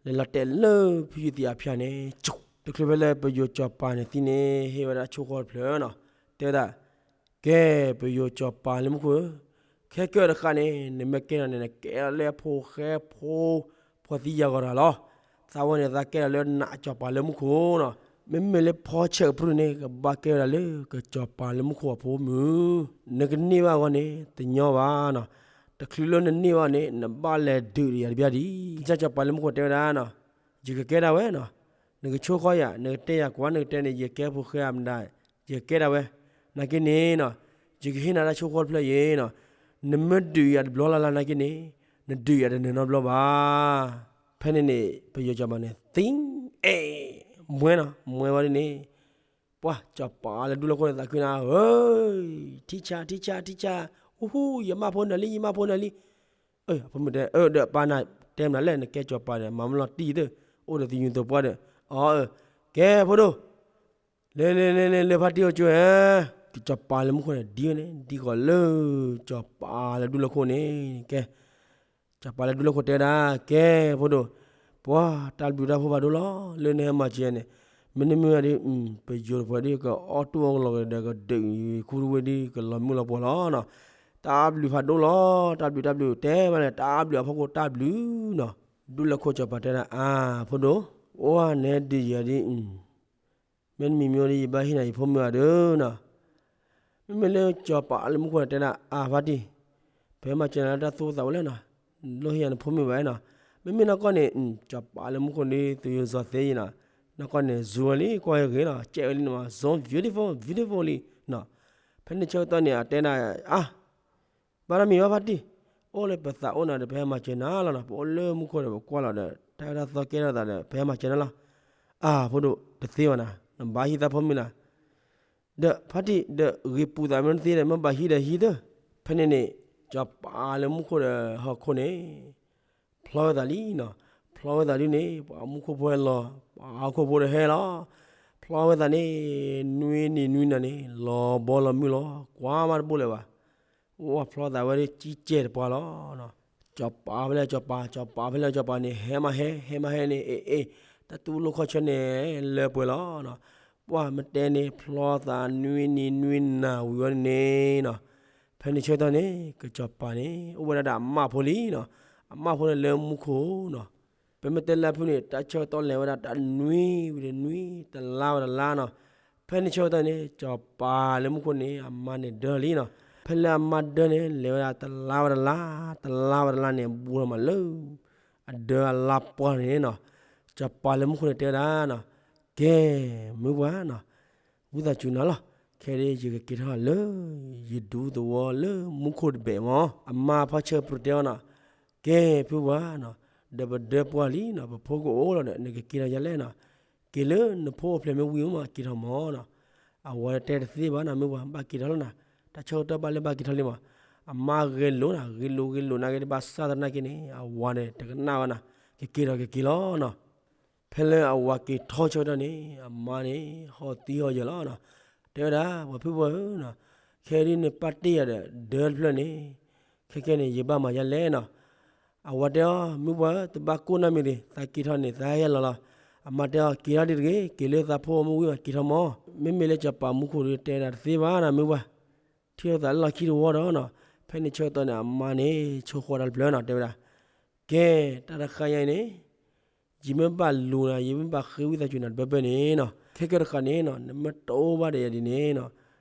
လဲၤလီၤတဲာ်လၢဖုယုၢ်သံၣ်အဖၠၣ်န့ၣ် စူၣ်, တချုးဖဲလၢပယိၤစီၤပၤန့ၣ်သံန့ၣ် ဟ့ၣ်ဝဲဒၣ်ဆိၣ်ဃီတဖျၢၣ်နီၤ, တဲဝဲဒၣ် ကဲ ပယိၤစီၤပၤလၢမူခိၣ်ဧၢ, ခဲကၢၣ်တဃၣ်န့ၣ် နမ့ၢ်ကဲထီၣ်န့ၣ် နကဲထီၣ်လၢဖိဃဲဖိ ဖှီၣ်သံယာ်ဂီၤတဂၤလီၤ. သးဝဲန့ၣ် သးကဲထီၣ်လၢနးစီၤပၤလၢမူခိၣ်နီၤ. မ့မ့ၢ်လၢဖီဆဲးကပြုၢ်န့ၣ် ကဘၣ်ကဲဝဲဒၣ်လၢကစီၤပၤလၢမူခိၣ်အဖိမုၣ်, နကန့ၢ်ဘၣ်အဂီၢ်န့ၣ် တညီဘၣ်နီၤ, တချုးလၢနန့ၢ်ဘၣ်န့ၣ် နဘၣ်လဲၤဒုးယၤတဘျီဒံး, ကစၢ်စီၤပၤလၢမူခိၣ်တဲဝဲဒၣ်နီၤ, ယကကဲဒၣ်ဝဲနီၤ, နကဆိၣ်ဃီယၤ နကတဲယၤကွၢ် နကတဲန့ၣ် ယကဲဖိဃဲအမတၤ, ယကကဲဒၣ်ဝဲ, နာ်က့န့ၣ်နီၤ, ယကဟ့ၣ်နၤတၢ်ဆိၣ်ဃီတဖျၢၣ်အံၤနီၤ, နမ့ၢ်ဒုးယၤတဘျီလၢ်လၢ်နာ်က့န့ၣ်, နဒုးယၤတနီၤနီၤဘျီဘၣ်. ဖဲန့ၣ်န့ၣ် ပယီၤစီၤပၤန့ၣ် သံ, အဲ, မှဲနီၤ, မှဲဝဲဒ်န့ၣ်, ပှၤစီၤပၤလၢဒူလၢခိၣ်န့ၣ်သးခုနၤဧၢ, ထံဆါ ထံဆါ ထံဆါ, အူဟူ ယမၢ်ဖိနၢၤလံ ယမၢ်ဖိနၢၤလံ, အဖိမုၣ်တဲ အၢဒီးပၢ်နၤတဲမနုၤလဲၣ် နကဲစီၤပၤဒီး မၤမလီၤတံၢ်သၢ, အိၣ်ဒီးသယုၢ်သပှၢ်ဒီး, အီ, ကဲဖိဒိၣ် လဲၤလဲၤလဲၤလဲၤ လၢဖါတံၢ်အိၣ်ကၠိဧါ, စီၤပၤလၢမူခိၣ်န့ၣ်ဒ်ဝဲန့ၣ် ဒ်ကီးလၢ စီၤပၤလၢဒူလၢခိၣ်န့ၣ်, ကဲ စီၤပၤလၢဒူလၢခိၣ်တဲဒၣ် ကဲဖိဒိၣ်, ပှၤတၢ်ဘျုးတၢ်ဖှိၣ်ဖးဒိၣ်လီၤ လၢနဟဲမၤစၢၤန့ၣ်, မ့တမ့ၢ်ဒ် ပယီၤတဖၣ်ဒ် ကအီၣ်တူၢ်အီၣ်ကလီၤကဒီး ကဒုးခူတဝ့ၢ်ဒ် ကလီၤမုၢ်လီၤပှီၤလီၤနီၤ, တၢ်ဘျုးဖးဒိၣ်လီၤ တၢ်ဘျုးတၢ်ဘျုး တဲမးန့ၣ် တၢ်ဘျုးအဖီခိၣ်တၢ်ဘျုးနီၤ, ဒူလၢခိၣ်စီၤပၤတဲဒၣ် အါ ဖိဒိၣ်, အိၣ်နဟဲဒုးယၤဒ် မ့တမ့ၢ်မ့ၢ်ဒီး ယဘၣ်ဟ့ၣ်နၤယဖိမုၣ်ဧါဒီးနီၤ, မ့မ့ၢ်လၢစီၤပၤလၢမူခိၣ်န့ၣ်တဲဒၣ် အါ ဖါတံၢ်, ပဟဲမၤစၢၤနၤလၢတၢ်သူၣ်သးဝဲလဲၣ်နီၤ, လိၣ်ဟ့ၣ်ယၤနဖိမုၣ်ဘၣ်နီၤ, မ့မ့ၢ်နီၢ်ကီၢ်န့ၣ် စီၤပၤလၢမူခိၣ်န့ၣ် သူယိၤစီၤသ့ယံၤနီၤ, နီၢ်ကီၢ်န့ၣ် စူၤဝဲလံ ကွၢ်ဟဲဂ့ၤနီၤ ကဲဝဲလံန့ၣ်မး so beautiful beautiful လံနီၤ, ဖဲန့ၣ်ဆၢကတီၢ်န့ၣ် အတဲဒၣ် အါ ဘၣ်တၢ်မံၤဘၣ်ဖါတံၢ်, အိၣ်လၢပသးအိၣ်နၤဒီး ပဟဲမၤစၢၤနၤလီၤနီၤ, ပအိၣ်လၢမူခိၣ်ဒီး ပကွၢ်လီၤဒီး တၢ်အၢတၢ်သီကဲထီၣ်သးဒီး ပဟဲမၤစၢၤနၤလီၤ, အါ ဖိဒိၣ် တသ့ဘၣ်နီၤ, နဘၣ်ဟံးသးဖိမုၣ်နီၤ, ဒီးဖါတံၢ် ဒီးဂ့ၤပူၤသးမ့ၢ်တသ့ဒီး မ့ၢ်ဘၣ်ဟံးဒီးဟံးသၢ, ဖဲန့ၣ်န့ၣ် စီၤပၤလၢမူခိၣ်ဒီးဟီၣ်ခိၣ်န့ၣ် ဖျီဝဲသးလံနီၤ, ဖျီဝဲသးဒ်န့ၣ် ပှၤမူခိၣ်ဖိဟဲလီၤ, ပှၤဟီၣ်ခိၣ်ဖိဒီးဟဲလီၤ, ဖျီဝဲသးန့ၣ် နွံနံၤနွံနၤန့ၣ် လီၤဘီလီၤမုၢ်လီၤ, ကွၢ်မးတဘိလၢၤဘၣ်, အိၣ်ဖျီသးဝဲဒ်ကံကဲတပှၢ်လီၤ, စီၤပၤဖဲလဲၣ်စီၤပၤ စီၤပၤဖဲလဲၣ်စီၤပၤန့ၣ် ဟဲမးဟဲ ဟဲမးဟဲန့ၣ် အ့ အ့ တၢ်တူၢ်လိာ်ခီၣ်ဆၢန့ၣ် လၢပှဲၤလီၤနီၤ, ပှၤမ့ၢ်တဲန့ၣ် ဖျီသးနွံနံၤနွံနၤဝံၤဝဲန့ၣ်နီၤ, ဖဲန့ၣ်ဆၢကတီၢ်န့ၣ် ကစီၤပၤန့ၣ် အိၣ်ဝဲဒၣ်ဒီးအမၢ်ဖိလံနီၤ, အမၢ်ဖိန့ၣ်လၢမူခိၣ်နီၤ, ပမ့ၢ်တဲလၢအဖုၣ်န့ၣ် တၢ်ဆၢကတီၢ်လဲၤဝဲဒၣ်တနွံဝံၤတနွံ တလါဝဲတလါနီၤ, ဖဲန့ၣ်ဆၢကတီၢ်န့ၣ် စီၤပၤလၢမူခိၣ်န့ၣ် အမါန့ၣ်ဒၢလံနီၤ, ဖဲလၢအမါဒၢန့ၣ် လဲၤဝဲဒၣ်တလါဝဲတလါ တလါဝဲတလါန့ၣ် ဘူးထီၣ်မးလၢ အဒၢအလါပှၢ်န့ၣ်နီၤ, စီၤပၤလၢမူခိၣ်န့ၣ်တဲဝဲဒၣ်နီၤ, ကဲ မုၢ်ပှၢ်နီၤ, ဝံသးစူၤနၤလီၤ, ခဲအံၤယကက့ၤထီၣ်လၢ ယဒူသဝီလၢမူခိၣ်တဘ့ၣ်မး, အမါဖီဆၢကပြုၢ်တဲအီၤနီၤ, ကဲ ဖုပှၢ်နီၤ, ဒီးပဒၢပှၢ်လံနီၤ ပဖိကအိၣ်လီၤဒီး နကက့ၤထီၣ်ယၤလဲၣ်နီၤ, က့ၤလၢနဖိအိၣ်ဖျဲၣ်မ့ၢ်ဝံၤမး က့ၤထီၣ်မးနီၤ, အဝၤတဲတသ့ဘၣ်နီၤ မုၢ်ပှၢ် ဘၣ်က့ၤထီၣ်လီၤနီၤ, တၢ်ဆၢကတီၢ်ဘၣ်လၢဘၣ်က့ၤထီၣ်လံမး, အမါဂဲၤလိာ်နီၤ ဂ့ၤလိာ်ဂ့ၤလိာ်နာ်က့ တဘၣ်စၢ်သနာ်က့န့ၣ် အဝၤန့ၣ် တကနၣ်ဘၣ်နီၤ, ကက့ၤထီၣ်ကက့ၤလီၤနီၤ, ဖဲလၢအဝၤက့ၤထီၣ်ဆၢကတီၢ်န့ၣ် အမါန့ၣ် ဟီၣ်သံဟီၣ်ယၢၤလီၤနီၤ, တဲဝဲဒၣ် ပှၤဖုပှၢ်ဧၢနီၤ, ခဲဒ်နပာ်တ့ၢ်ယၤဒီး ဒၢတဖျၢၣ်န့ၣ် ခဲကဲန့ၣ် ယဘၣ်မၤယၤလဲၣ်နီၤ, အဝၤတဲအီၤ မုၢ်ပှၢ်ဧၢ တဘၣ်ကိၢ်နီတမံၤတဂ့ၤ သးက့ၤထီၣ်န့ၣ် သးဟဲယၤလီၤလီၤ, အမါတဲအီၤ က့ၤထီၣ်ဒံးတဂ့ၤ က့ၤလၢသးဖိမ့ၢ်ဝံၤမး က့ၤထီၣ်မး, မ့မ့ၢ်လၢစီၤပၤမူခိၣ်ဒီးတဲဒၣ်တသ့ဘၣ်နီၤ မုၢ်ပှၢ်, ထံၣ်လိာ်သးလၢလီၢ်ခံတဝီဒီးနီၤ, ဖဲန့ၣ်ဆၢကတီၢ်န့ၣ် အမါန့ၣ် ဆိၣ်ဃီတၢ်တဖျၢၣ်နီၤ တဲဝဲဒၣ် ကဲ တၢ်တခါညါအံၤန့ၣ် ယမ့ၢ်ဘၣ်လူၤနၤ ယမ့ၢ်ဘၣ်ဃ့ဝံသးစူၤနၤတဘၢဘၢန့ၣ်နီၤ, ခဲကဲတဃၣ်န့ၣ်နီၤ နမ့ၢ်တအိၣ်ဘၣ်ဒီးယၤဒ်န့ၣ်နီၤ,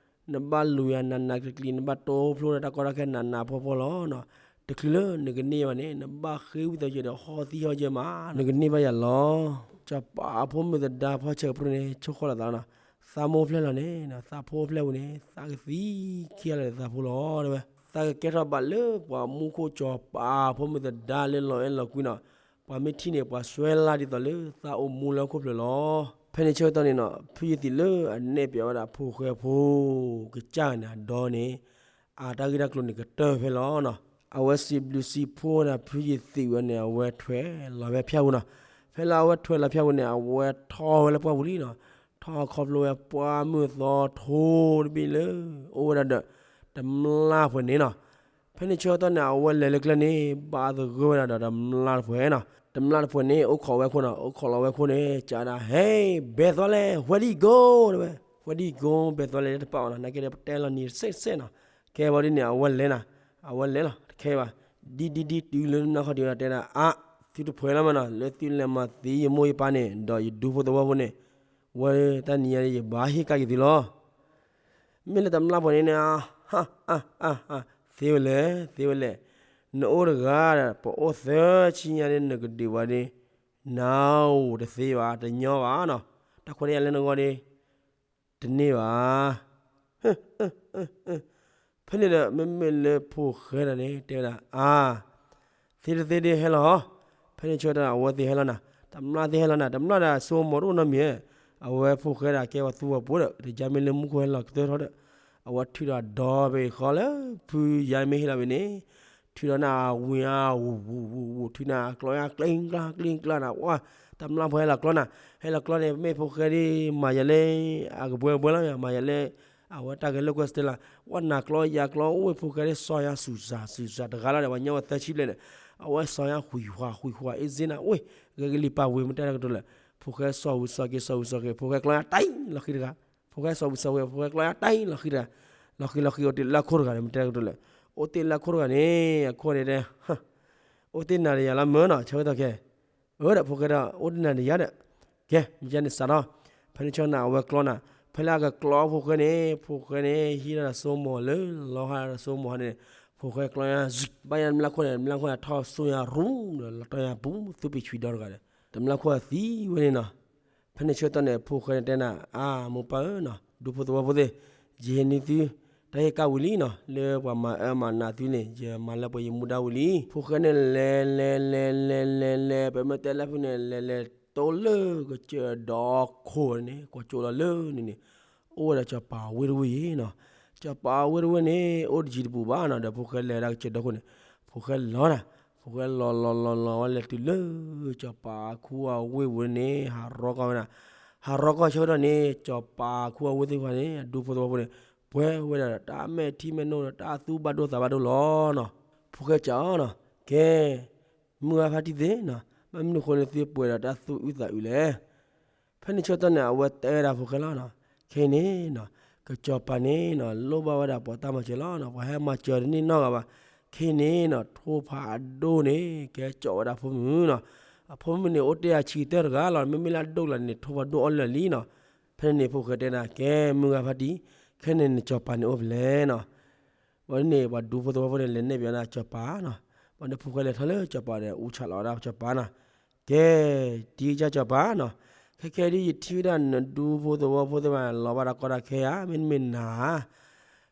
နဘၣ်လူၤယၤနးနးကျံၤကျံၤ နဘၣ်တိဖျိဒီးတၢ်ကီတၢ်ခဲနးနးဖှီၣ်ဖှီၣ်လီၤနီၤ, တချုးလၢနကန့ၢ်ဘၣ်န့ၣ် နဘၣ်ဃ့ဝံသးစူၤဒီးဟီၣ်သံဟီၣ်ယၢၤမး နကန့ၢ်ဘၣ်ယၤလီၤ, စီၤပၤဖိမုၣ်သဒါဖီဆဲးကပြုၢ်န့ၣ် ဆိၣ်ဃီလိာ်သးနီၤ, သးမိၢ်ဖျဲၣ်လီၤန့ၣ် သးဖိဖျဲၣ်ဝံၤန့ၣ် သးကသံခံဂၤလၢာ်သးဖိလီၤ တဲဝဲ, သးကကဲထီၣ်ဘၣ်လၢပှၤမူခိၣ်စီၤပၤဖိမုၣ်သဒါလၢလီၤအဲၣ်လီၤကွံနီၤ, ပှၤမ့ၢ်ထံၣ်န့ၣ် ပှၤစွဲလၢဒ်သိးလၢသးအိၣ်မူလၢဟီၣ်ခိၣ်ဖျၢၣ်လီၤ. ဖဲန့ၣ်ဆၢကတီၢ်န့ၣ်နီၤ ဖုယသံးလၢအနဲၣ်ပၠးဝဲဒၣ်ဖိၣ်ဃဲဖိ ကစၢ်န့ၣ် အဒီန့ၣ် အတၢ်ဂ့ၢ်တၢ်ကျိၤန့ၣ်ကတၢၢ်ဖဲလီၤနီၤ, အဝဲစံးဘျုးစံးဖှိၣ်ဝဲဒၣ်ဖုယသံးဝဲန့ၣ် အဝဲထွဲလီၤဝဲဖၠၣ်ပူၤနီၤ, ဖဲလၢအဝဲထွဲလီၤဖၠၣ်ပူၤန့ၣ် အဝဲထီၣ်ဝဲလၢပှၢ်ပူၤလံနီၤ, ထီၣ်ခီဖျိဝဲပှၢ်မုၢ်သီထိတဘ့ၣ်လၢ အိၣ်ဝဲဒၣ်ဒီး တမျၢ်တဖှဲးန့ၣ်နီၤ, ဖဲန့ၣ်ဆၢကတီၢ်န့ၣ် အဝဲလဲၤလၢကျဲန့ၣ် ဘၣ်သဂၢၢ်ဝဲဒၣ်ဒီးတမျၢ်တဖှဲးနီၤ, တမျၢ်တဖှဲးန့ၣ် အိၣ်ခိးဝဲခိၣ်နီၤ, အိၣ်ခိးလီၤဝဲခိၣ်န့ၣ် ကးဒၣ် ဟဲ ဘဲသွဲလဲၣ် where do you go တဲဝဲ, where do you go ဘဲသွဲလဲၣ် တပာ်အီၤနီၤ, နာ်က့ဒီးပတဲလီၤနံၤတစဲးတစဲးနီၤ, ကဲဝဲဒ်န့ၣ် အဝဲလဲၤနီၤ, အဝဲလဲၤလီၤ တခဲဘၣ်, ဒ်ဒ်ဒ်တုၤလၢတမျၢ်ခီၣ်ထံးဝဲဒၣ်တဲဒၣ် အါ သုတဖှဲးလီၤမးနီၤ, လၢသုလဲၤမၤသံယမိၢ်ယပၢ်န့ၣ် ဒီးယဒူဖိသဝီဖိန့ၣ် ဝဲတနံၤညါန့ၣ် ယဘၣ်ဟ့ၣ်ကဒါက့ၤသုလီၤ. မ့ၢ်လၢတမျၢ်ဖိန့ၣ်န့ၣ်, သ့ဝဲလဲၣ်, သ့ဝဲလဲၣ်, နအိၣ်တဂၤဒီး ပအိၣ်သၢဆံညါဒီး နကဒုးဝဲဒီး နအိၣ်တသ့ဘၣ်, တညီဘၣ်နီၤ, တၢ်ခွဲးတၢ်ယာ်လၢနဂီၢ်ဒီး တန့ၢ်ဘၣ်. ဖဲန့ၣ်ဒီး မ့မ့ၢ်လၢဖိၣ်ဃဲတဂၤန့ၣ် တဲဝဲဒၣ်, အါ, သ့တသ့ဒ်ဟဲလီၤ, ဖဲန့ၣ်ဆၢကတီၢ်န့ၣ် အဝဲသ့ၣ်ဟဲလီၤနၤ, တမျၢ်သ့ၣ်ဟဲလီၤနၤ, တမျၢ်ဒီးစိမိၤတအိၣ်နီတမံၤ, အဝဲဖိၣ်ဃဲဒၣ်ကဲပှၤသူပှၤပိာ်ဒီး တယါမ့ၢ်လၢမူခိၣ်ဟဲလီၤကတၢၢ်ထီၣ်ဒီး အဝဲထုးဒီးဒီဘ့ၣ်ဃီလၢ ဖုယါမ့ၢ်ဟ့ၣ်လီၤဘ့ၣ်န့ၣ်, ထုးဒီးနၢ်ဝံၤအါ, ဝူၤဝူၤဝူၤဝူၤ, ထုးနၢ်ကျီယါကျ့ကျါကျ့ကျါနၤ, ဝဲ, တမျၢ်ဖိဟဲလီၤကျီနၤ, ဟဲလီၤကျီန့ၣ် မ့ၢ်ဖိၣ်ဃဲဒ်မၤယၤလၢ အကဘှဲဘှဲလီၤ, မၤယၤလၢ အဝဲတၢ်ဂဲၤလိာ်ကွဲစတဲလၢ, ဝဲနၤကျီယၤကျီ, အိၣ်ဝဲဖိၣ်ဃဲဒ်စီၤယၤစူၤစၤစူၤစၤတဂၤလီၤဒီး ပှၤညီဝဲသၢဆံဘျဲၣ်န့ၣ်, အဝဲစီၤယၤဃံးဃာ်ဃံးဃာ် အ့ၣ်စ့နၤ, အိၣ်, ဂဲၤကလံၤပာ်ဝံၤ မ့ၢ်တဲတၢ်ကတိၤလဲၣ်, ဖိၣ်ဃဲစီၤဝံၤစီၤက့ၤ စီၤဝံၤစီၤက့ၤ ဖိၣ်ဃဲကျီယါတၢ်လီၤဃံတဂၤ, ဖိၣ်ဃဲစီၤဝံၤစီၤက့ၤ ဖိၣ်ဃဲကျီယါတၢ်လီၤဃံတဂၤ, လီၤဃံလီၤဃံ အိၣ်တ့ၢ်လၢခိၣ်တဂၤန့ၣ် မ့ၢ်တဲတၢ်ကတိၤလဲၣ်, အိၣ်တ့ၢ်လၢခိၣ်တဂၤန့ၣ် အခိၣ်န့ၣ်တဲ အိၣ်တ့ၢ်နၤဒီးယၤလီၤမၢနီၤ ဆၢကတီၢ်ခဲ, အၢဒီးဖိၣ်ဃဲဒီး အိၣ်တ့ၢ်နၤဒီးယၤဒီး, ကဲ မ့ၢ်ယါန့ၣ်စးထီၣ်, ဖဲန့ၣ်ဆၢကတီၢ်န့ၣ် အဝဲကျီနၤ, ဖဲလၢအကကျီဖိၣ်ဃဲန့ၣ် ဖိၣ်ဃဲန့ၣ် ဟံးဒီးစိမိၤလၢ လီၤဟးဒီးစိမိၤဟါန့ၣ်, ဖိၣ်ဃဲကျီယါ, ဘၣ်ယါတမျၢ်ခိၣ်န့ၣ် တမျၢ်ခိၣ်န့ၣ် ထီၣ်စိယၤရူၤဒီး လီၤတီၢ်ယၤပူၤ သူပံၤဆွံဒီတဂၤဒီး တမျၢ်ခိၣ်သံဝဲန့ၣ်နီၤ, ဖဲန့ၣ်ဆၢကတီၢ်န့ၣ် ဖိၣ်ဃဲန့ၣ်တဲနၤ, အါ မိၢ်ပၢ်ဧၢနီၤ ဒူဖိသဝီဖိသ့ၣ်, ယဟံးန့ၢ်သု တၢ်ဟ့ၣ်ကဒါဝံၤလံနီၤ, လၢပှၤမၤအၢမၤနးသုန့ၣ် ယမၤလၢပှဲၤယမူဒါဝံၤလံ, ဖိၣ်ဃဲန့ၣ်လဲၤလဲၤလဲၤလဲၤလဲၤလဲၤ ပမ့ၢ်တဲလၢဖုန့ၣ် လဲၤလဲၤတိလၢကစၢၢ်ဒီခိၣ်န့ၣ် ကွၢ်ကၠိလီၤလၢန့ၣ်န့ၣ်, အိၣ်ဝဲဒၣ်စီၤပၤဝ့ၢ်တဝ့ၢ်အံၤနီၤ, စီၤပၤဝ့ၢ်တဝ့ၢ်န့ၣ် အိၣ်တယံၤတဘူးဘၣ်နီၤ, ဒီးဖိၣ်ဃဲလဲၤဒၣ်ကစၢၢ်ဒီခိၣ်န့ၣ်, ဖိၣ်ဃဲလီၤနၤ, ဖိၣ်ဃဲလီၤလီၤလီၤလီၤဝဲလဲၤတုၤလၢ စီၤပၤအခိၣ်အဝ့ၢ်ပူၤန့ၣ် ဟးရီကီၢ်ဝဲနၤ, ဟးရီကီၢ်ဆၢကတီၢ်န့ၣ် စီၤပၤအခိၣ်အဝ့ၢ်သ့ၣ်တဖၣ်န့ၣ် အဒူဖိသဝီဖိန့ၣ် ပှဲၤဝဲဒၣ်ဒီးတၢ်မဲာ်ထံမဲာ်နိဒီးတၢ်သူဘၣ်ဒိသးဘၣ်ဒိလီၤနီၤ, ဖိၣ်ဃဲစံးအီၤနီၤ, ကဲ မုၢ်ဂၤဖါတံၢ်သ့ၣ်နီၤ, ဘၣ်မနုၤအဃိန့ၣ်သုပှဲၤဒီးတၢ်သူအုၣ်သးအုၣ်လဲၣ် ဖဲန့ၣ်ဆၢကတီၢ်န့ၣ် အဝဲတဲဝဲဒၣ်ဖိၣ်ဃဲလီၤနီၤ, ခဲအံၤန့ၣ်နီၤ, ကစီၤပၤန့ၣ်နီၤ လိၣ်ဘၣ်ဝဲဒၣ်ပှၤတၢ်မၤစၢၤလီၤနီၤ, ပှၤဟဲမၤစၢၤတန့ၢ်နီတဂၤဘၣ်, ခဲအံၤန့ၣ်နီၤ ထိၣ်ဖးအဒိၣ်န့ၣ် ကဲကၠီၣ်ဝဲဒၣ်ဖိမုၣ်နီၤ, အဖိမုၣ်န့ၣ် အိၣ်တ့ၢ်အဆံးကတၢၢ်တဂၤလီၤ, မ့မ့ၢ်လၢအဒိၣ်လီၤန့ၣ် ထိၣ်ဖးဒိၣ်အီၣ်လၢာ်လံနီၤ, ဖဲန့ၣ်န့ၣ် ဖိၣ်ဃဲတဲဒၣ် ကဲ မုၢ်ဂၤဖါတံၢ်, ခဲန့ၣ်နစီၤပၤန့ၣ်အိၣ်ဖဲလဲၣ်နီၤ ဘၣ်ဒ်န့ၣ် ပှၤဒူဖိသဝီဖိန့ၣ် လဲၤနဲၣ်ဘၣ်နၤစီၤပၤနီၤ, ဘၣ်ဒီးဖိၣ်ဃဲလဲၤထီၣ်လၢစီၤပၤဒီး အူဆးလီၤဝဲဒၣ်စီၤပၤနီၤ, ကဲ တံၤကစၢ်စီၤပၤနီၤ, ခဲခဲဒ်ယထံၣ်ဝဲဒၣ်နဒူဖိသဝီဖိသ့ၣ်တဖၣ် လီၤဘၣ်ဒီးကီတၢ်ခဲဧါ, မ့တမ့ၢ်နၤဧါ,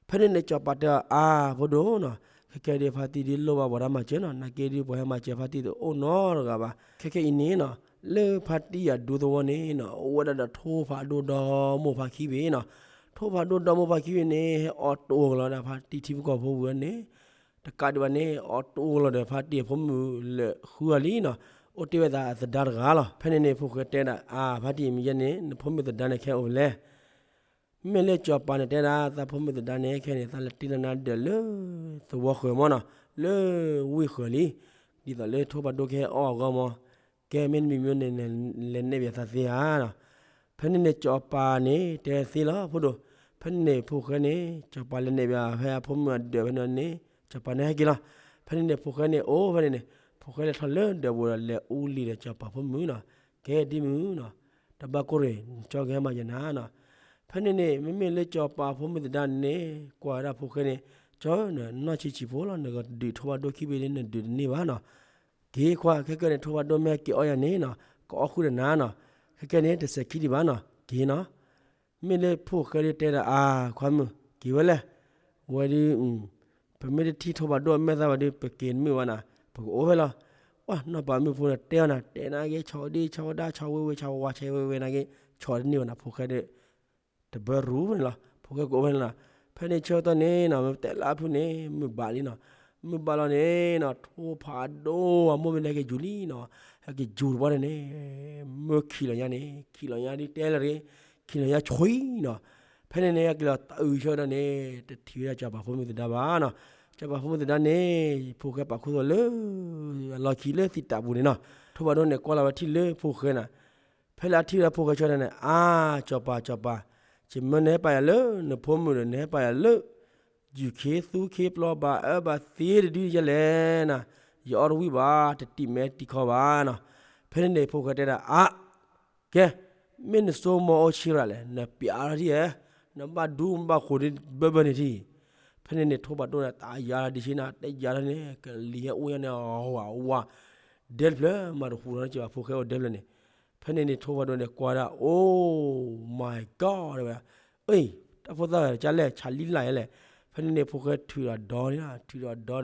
ဖဲန့ၣ်န့ၣ်စီၤပၤတဲအီၤ အါ ဖိဒိၣ်နီၤ, ခဲခဲဒ်ဖါတံၢ်ဒ်လိၣ်ဘၣ်ပှၤတၢ်မၤစၢၤနီၤ, နာ်က့ဒ်ပှၤဟဲမၤစၢၤဖါတံၢ်တအိၣ်နီတဂၤဘၣ်, ခဲခဲအံၤန့ၣ်နီၤ, လၢဖါတံၢ်အဒူသဝီန့ၣ်နီၤ အိၣ်ဝဲဒၣ်ဒီးထိၣ်ဖးဒိၣ်ဒီမိၢ်ဖးခံဘ့ၣ်နီၤ, ထိၣ်ဖးဒိၣ်ဒီမိၢ်ဖးခံဘ့ၣ်န့ၣ် ဟဲအီၣ်တအိၣ်ကလီၤဒီးဖါတံၢ်ထံဖိကီၢ်ဖိဝံၤန့ၣ်, တကးဒံးဘၣ်န့ၣ် အီၣ်တအိၣ်ကလီၤဒီးဖါတံၢ်အဖိမုၣ်လၢာ်ဃုဂၤလံနီၤ, အိၣ်တ့ၢ်ဝဲဒၣ်အသဒါတဂၤလီၤ, ဖဲန့ၣ်န့ၣ် ဖိၣ်ဃဲတဲဒၣ် အါ ဖါတံၢ်မ့ၢ်ယဲန့ၣ် နဖိမုၣ်သဒါန့ၣ်ခဲအိၣ်ဖဲလဲၣ် မ့မ့ၢ်လၢစီၤပၤန့ၣ်တဲဒၣ် သးဖိမုၣ်သဒါန့ၣ် ခဲန့ၣ် သးလဲၤတ့ၢ်လီၤနၤဒၢးလၢသဝီဃၢၤမးနီၤ, လၢဝ့ၢ်ဃၢၤလံ, ဒ်သိးလၢထိၣ်ဖးဒိၣ်ကဟဲအီၣ်အဂီၢ်မး, ကဲမ့တမ့ၢ်မ့ၢ်န့ၣ် လဲၤနဲၣ်ဘၣ်သးသ့ဧါနီၤ, ဖဲန့ၣ်န့ၣ် စီၤပၤန့ၣ် တဲသ့လီၤ ဖိဒိၣ်, ဖဲန့ၣ်န့ၣ် ဖိၣ်ဃဲန့ၣ် စီၤပၤလဲၤနဲၣ်ဘၣ်ဖဲအဖိမုၣ်အဒၢးဖဲန့ၣ်န့ၣ် စီၤပၤန့ၣ်ဟဲက့ၤလီၤ, ဖဲန့ၣ်န့ၣ် ဖိၣ်ဃဲန့ၣ် အိၣ်ဖဲန့ၣ်န့ၣ် ဖိၣ်ဃဲလဲၤထီၣ်လၢဒၢးပူၤဒီး လဲၤအူလံၤဒီးစီၤပၤဖိမုၣ်နီၤ, ကဲဒ်မုၢ်နီၤ, တဘၣ်ကိၢ်ရ့ၣ် ကၠီကဟဲမၤယဲနၤနီၤ, ဖဲန့ၣ်န့ၣ် မ့မ့ၢ်လၢစီၤပၤဖိမုၣ်သဒါန့ၣ် ကွၢ်ဝဲဒၣ်ဖိၣ်ဃဲန့ၣ်, ကၠီ နနီၢ်ဆံးဆံးဖိလီၤ, နကဒုးထိၣ်ဖးဒိၣ်ခံဘ့ၣ်န့ၣ် နဒုးတန့ၢ်ဘၣ်နီၤ, က့ၤခွါ ခဲကနံၣ်န့ၣ် ထိၣ်ဖးဒိၣ်မ့ၢ်ဟဲက့ၤအီၣ်ယၤန့ၣ်နီၤ ကအီၣ်ဃုာ်ဒီးနၤနီၤ, ခဲကနံၣ်န့ၣ် တစဲးခံဒံးဘၣ်နီၤ က့ၤနီၤ, မ့ၢ်လၢဖိၣ်ဃဲဒ်တဲဒီး အါ ခွါမုၣ် က့ၤဝဲလဲၣ်, ဝဲဒုး ပမ့ၢ်တထံၣ်ထိၣ်ဖးဒိၣ်အမဲာ်သၣ်ဘၣ်ဒီး ပက့ၤတမုာ်ဘၣ်နီၤ, ပကအိၣ်ဖဲလီၤ, ပှၤနီၢ်ပၤမုၣ်ဖိန့ၣ် တဲအီၤနၤ တဲနၤက့ၤ ဆီဒံၣ်ဆီဝဲဒၣ် ဆီဝဲဝဲ ဆီဝဲဝါ ဆီဝဲဝဲနၤက့ၤ ဆီတန့ၢ်ဘၣ်နီၤ, ဖိၣ်ဃဲဒီး တဘၢရူၢ်ဖဲန့ၣ်လီၤ, ဖိၣ်ဃဲကအိၣ်ဖဲန့ၣ်လီၤ, ဖဲန့ၣ်ဆၢကတီၢ်န့ၣ်နီၤ မ့ၢ်တဲလၢအဖုန့ၣ် မုၢ်ဘၣ်လံနီၤ, မုၢ်ဘၣ်လီၤန့ၣ်နီၤ ထိၣ်ဖးဒိၣ်အမိၢ်မ့ၢ်န့ၣ်ဟဲက့ၤယူၤလံနီၤ, ဟဲက့ၤယူၤတဘျီန့ၣ်န့ၣ် မၢခံးလီၤညါန့ၣ် ခံးလီၤညါဒ်တဲလၢၤတဂ့ၤ, ခံးလီၤညါဆွံနီၤ, ဖဲန့ၣ်န့ၣ် ဟဲက့ၤလီၤတအုးဆၢကတီၢ်န့ၣ် တထံၣ်ဝဲဒၣ်စီၤပၤဖိမုၣ်သဒါဘၣ်နီၤ, စီၤပၤဖိမုၣ်သဒါန့ၣ် ဖိၣ်ဃဲပာ်ခူသူၣ်လၢ အလီၢ်ခံလၢသံးတးပူၤန့ၣ်နီၤ, ထိၣ်ဖးဒိၣ်န့ၣ် ကွၢ်လီၤဝဲထံၣ်လၢဖိၣ်ဃဲနီၤ, ဖဲလၢအထံၣ်ဝဲဒၣ်ဖိၣ်ဃဲဆၢကတီၢ်န့ၣ် အါ စီၤပၤ စီၤပၤ, ယမၢနဟဲပာ်ယၤလၢ နဖိမုၣ်ဒီးနဟဲပာ်ယၤလၢ ယူၤခ့သူခ့ပျီဘၣ်အၢဘၣ်သ့တဒုယဲလဲၣ်နီၤ, ယအီၣ်တဝံၣ်ဘၣ် တတံာ်မဲာ်တံာ်ခီဘၣ်နီၤ, ဖဲန့ၣ်န့ၣ် ဖိၣ်ဃဲတဲဒၣ် အါ ကဲ မ့ၢ်နစိကမီၤအိၣ်ဆံးရၤလဲၣ်, နပျးထီၣ်ထံၣ်ဧါ, နဘၣ်ဒူဘၣ်ဃိးဒ်ဘၢဘၢန့ၣ်ထံၣ်. ဖဲန့ၣ်န့ၣ် ထိၣ်ဖးဒိၣ်န့ၣ် တၢ်ယါထီၣ်ဒံးဆ့နၤ, တၢ်ယါထီၣ်န့ၣ် ကလံၤဟဲအိၣ်ညါန့ၣ် ဝးဝး ဒဲတဖျၢၣ်မးတဟူးထီၣ်က့ၤဘၣ် ဖိၣ်ဃဲအိၣ်ဒဲဖျၢၣ်န့ၣ်. ဖဲန့ၣ်န့ၣ် ထိၣ်ဖးဒိၣ်န့ၣ် ကွၢ်ဒၣ် Oh my God တဲဝဲ, အ့ၣ် တၢ်ဖိသၣ်ဂၤကလဲၣ် ဆးလံလၢ်ယဲလဲၣ်. ဖဲန့ၣ်န့ၣ် ဖိၣ်ဃဲထုးဒီးဒီန့ၣ်, ထုးဒီးဒီဒီး ကျီဝဲဒၣ်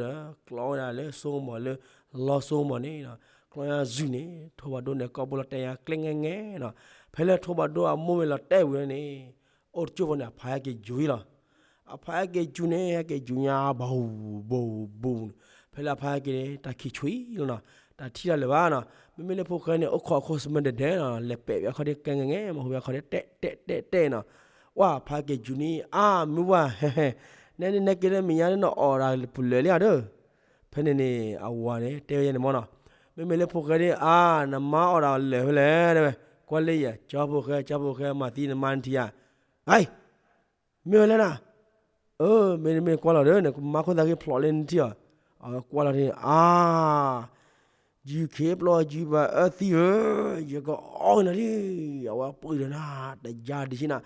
လၢစိကမီၤလၢ လီစိကမီၤန့ၣ်, ကျီညါစုာ်န့ၣ် ထိၣ်ဖးဒိၣ်န့ၣ် ကိာ်ဘိလီၤတဲာ်ညါကျဲငဲငဲနီၤ. ဖဲလၢထိၣ်ဖးဒိၣ်အမိၢ်မ့ၢ်လီၤတဲာ်ဝံၤန့ၣ် အိၣ်တကၠိၢ်ဖိန့ၣ် အဖါဟဲက့ၤယူၤလီၤ. အဖါဟဲက့ၤယူၤန့ၣ် ဟဲက့ၤယူၤညါ ဘူးဘူးဘူးန့ၣ်, ဖဲလၢအဖါဟဲက့ၤန့ၣ် တၢ်ခံးဆွံလီၤနီၤ, တၢ်ထံၣ်တၢ်လၢၤဘၣ်နီၤ. မ့မ့ၢ်လၢဖိၣ်ဃဲန့ၣ် အိၣ်ခိးအခိၣ်စမၢဒဲးဒဲးနီၤ, လဲၤပဲာ်ဝဲအခီၣ်ဒ့ကျဲငဲငဲ, မၤဟူးဝဲအခီၣ်ဒ့တဲတဲတဲတဲနီၤ. ဝဲဖါဟဲက့ၤယူၤန့ၣ် အါ မုၢ်ဝါ ဟဲဟဲ, နဲနဟဲက့ၤလၢမဲာ်ညါန့ၣ် နအီၣ်ဒၣ်ပူၤလၢာ်လံဧါဒီး. ဖဲန့ၣ်န့ၣ် အဝၤန့ၣ် တဲဝဲယဲန့ၣ်မ့ၢ်နီၤ, မ့မ့ၢ်လၢဖိၣ်ဃဲဒ်အါ နမါအီၣ်ဒၣ်လၢာ်ဖဲလဲၣ် တဲဝဲ. ကွၢ်လၢယၤ ကၠီဖိၣ်ဃဲ ကၠီဖိၣ်ဃဲ မၤသံနမါနထံၣ်ဧါ. အ့ မ့ၢ်ဝဲလဲၣ်နၤ, အၢ မ့တမ့ၢ်ကွၢ်လီၤဒီး နကမါခိၣ်သးက့ၤဖျိးလၢနထံၣ်အီၤ. အဝဲကွၢ်လီၤဒ်န့ၣ် အါ ယူၤခ့ပျီယူၤဘၣ်အၢသံဧၢ, ယကအီၣ်နၤလံ. အဝဲပှ့ၤဒီးနၤ တယါဒံးဆ့နၤ,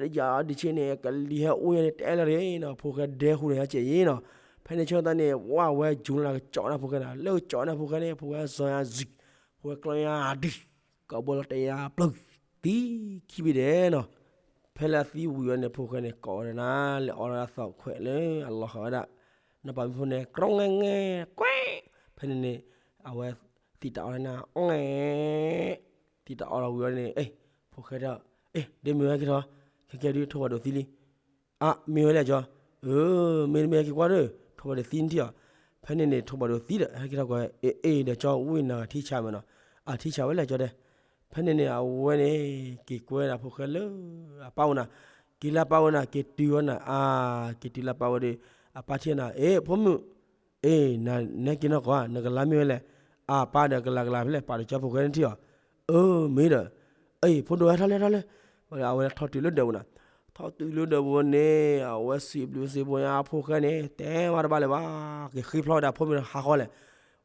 တယါဒံးဆ့န့ၣ် ကလံၤဟဲအိၣ်ညါန့ၣ် တအဲၣ်လၢၤနီၤ, ဖိၣ်ဃဲဒဲဃူန့ၣ် ဟဲကဲးအံၤနီၤ. ဖဲန့ၣ်ဆၢကတီၢ်န့ၣ် ဝဲဝဲယူၤလၢကကၠီနၤဖိၣ်ဃဲနၤ, လၢကကၠီနၤဖိၣ်ဃဲန့ၣ် ဖိၣ်ဃဲစီၤညါစံး, ဖိၣ်ဃဲကျီညါဒံး, ကဘီလီၤတဲာ်ညါပျုၢ် သံခံဘ့ၣ်ဒဲးနီၤ. ဖဲလၢအသံဝံၤဝဲန့ၣ် ဖိၣ်ဃဲန့ၣ် ကိးဝဲဒၣ်နၤ လဲၤအီၣ်ဝဲဒၣ်သီၣ်ခွဲးလၢအလီၤဃာ်ဝဲဒၣ်, နီၢ်ပၤမုၣ်ဖိန့ၣ် ကြီငဲငဲ ကွဲး. ဖဲန့ၣ်န့ၣ် အဝဲသံတၢ်အီၣ်န့ၣ် အီၣ်ငဲ, သံတၢ်အီၣ်လီၤဝံၤဝဲန့ၣ် အ့ၣ် ဖိၣ်ဃဲဒီး အ့ၣ် ဒ့မုၢ်ဟဲက့ၤထီၣ်, ခဲကဲဒုးထိၣ်ဖးဒိၣ်သံလံ. အါ မ့ၢ်ဝဲလဲၣ်ကၠီ, အၢ မ့တမ့ၢ်ဟဲက့ၤကွၢ်ဒီး ထိၣ်ဖးဒိၣ်သံနထံၣ်အီၤ. ဖဲန့ၣ်န့ၣ် ထိၣ်ဖးဒိၣ်သံဒီး ဟဲက့ၤထီၣ်ကွၢ် အ့ၣ် အ့ၣ် ဒီးကၠီဝံၣ်နၤထံဆးမးနီၤ, အထံဆးဝဲလဲၣ်ကၠီတဲ. ဖဲန့ၣ်န့ၣ် အဝဲန့ၣ် က့ၤကွဲဒၣ်ဖိၣ်ဃဲလၢအပၢ်အိၣ်နၤ, က့ၤလၢအပၢ်အိၣ်နၤ က့ၤတုၤဝဲနၤ, အါ က့ၤတုၤလၢအပၢ်ဝဲဒီး အပၢ်ထံၣ်နၤ, အ့ၣ် ဖိမုၣ်, အ့ၣ် နဟဲက့ၤနီၢ်ကီၢ်ဧါ, နကလါမ့ၢ်ဝဲလဲၣ်. အပၢ်ဒီးကလၤကလၤဖဲလဲၣ် ပာ်ဒီးကၠီဖိၣ်ဃဲနထံၣ်အီၤ. အၢ မ့ၢ်ဒီး အ့ၣ် ဖိဒိၣ်ဟဲထီၣ်လဲၣ်ထီၣ်လဲၣ်, အဝဲထီၣ်တုၤလၢဒၢးပူၤနၤ, ထီၣ်တုၤလၢဒၢးပူၤန့ၣ် အဝဲစံးဘျုးစံးဖှိၣ်ညါဖိၣ်ဃဲန့ၣ် တဲဝဲတဘၣ်လၢၤဘၣ်, က့ၤဃ့ဖျီဝဲဒၣ်ဖိမုၣ်ဟါဃီလဲၣ်.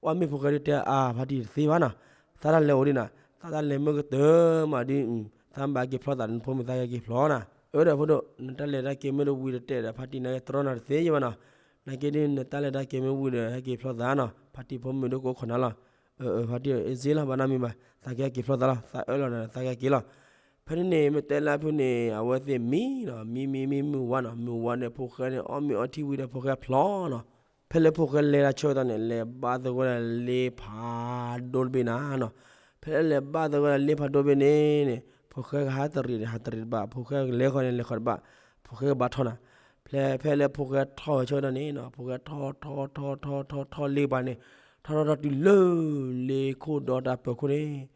ဝဲမ့ၢ်ဖိၣ်ဃဲဒုးတဲအါ ဖါတံၢ်တသ့ဘၣ်နီၤ, သးတၢ်လဲၤအိၣ်ဒံးနၤ, သးတၢ်လဲၤမ့ၢ်ကတၢၢ်မးဒုး သးဘၣ်က့ၤဖျီသးဒီးနဖိမုၣ်သးက့ၤဖျီနၤ. အၢ ဒီးဖိဒိၣ် နတၢ်လဲၤတၢ်က့ၤမ့ၢ်တဝံၤတတဲာ်ဒီး ဖါတံၢ်နကတြီနၤတသ့ယဲဘၣ်နီၤ, နာ်က့ဒုး နတၢ်လဲၤတၢ်က့ၤမ့ၢ်ဝံၤဒီး ဟဲက့ၤဖျီသးနီၤ, ဖါတံၢ်ဖိမုၣ်ဒုးကအိၣ်ခိးနၤလီၤ. အၢ အၢ ဖါတံၢ် အ့ၣ် စ့လီၤ ဘၣ်နီတမံၤဘၣ်, သးကဟဲက့ၤဖျီသးလီၤ, သးအၢၣ်လီၤဒီးသးကဟဲက့ၤလီၤ. ဖဲန့ၣ်န့ၣ် မ့ၢ်တဲလၢဖုန့ၣ် အဝဲသ့ၣ်မံနီၤ, မံမံမံမုၢ်ဝါနီၤ, မုၢ်ဝါန့ၣ် ဖိၣ်ဃဲန့ၣ် အီၣ်မ့ၤအီထံဝံၤဒီး ဖိၣ်ဃဲဖျီနီၤ. ဖဲလၢဖိၣ်ဃဲလဲၤတၢ်ဆၢကတီၢ်န့ၣ် လဲၤဘၣ်သဂၢၢ်ဒၣ်လ့ဖးဒိၣ်တဘ့ၣ်နၤနီၤ. ဖဲလၢလဲၤဘၣ်သဂၢၢ်ဒၣ်လ့ဖးဒိၣ်တဘ့ၣ်န့ၣ်န့ၣ် ဖိၣ်ဃဲကဟးတရံးန့ၣ် ဟးတရံးတဘၣ်, ဖိၣ်ဃဲကလဲၤဃီန့ၣ် လဲၤဃီတဘၣ်, ဖိၣ်ဃဲကဘၣ်ထီၣ်နၤ. ဖဲ ဖဲလၢဖိၣ်ဃဲထီၣ်ဝဲဆၢကတီၢ်န့ၣ်နီၤ, ဖိၣ်ဃဲထီၣ်ထီၣ်ထီၣ်ထီၣ်ထီၣ်ထီၣ်လ့ကပၤန့ၣ်, ထီၣ်ထီၣ်ထီၣ်တုၤလၢ လ့ခိၣ်ဒီတၢ်ပၢၤခိၣ်န့ၣ်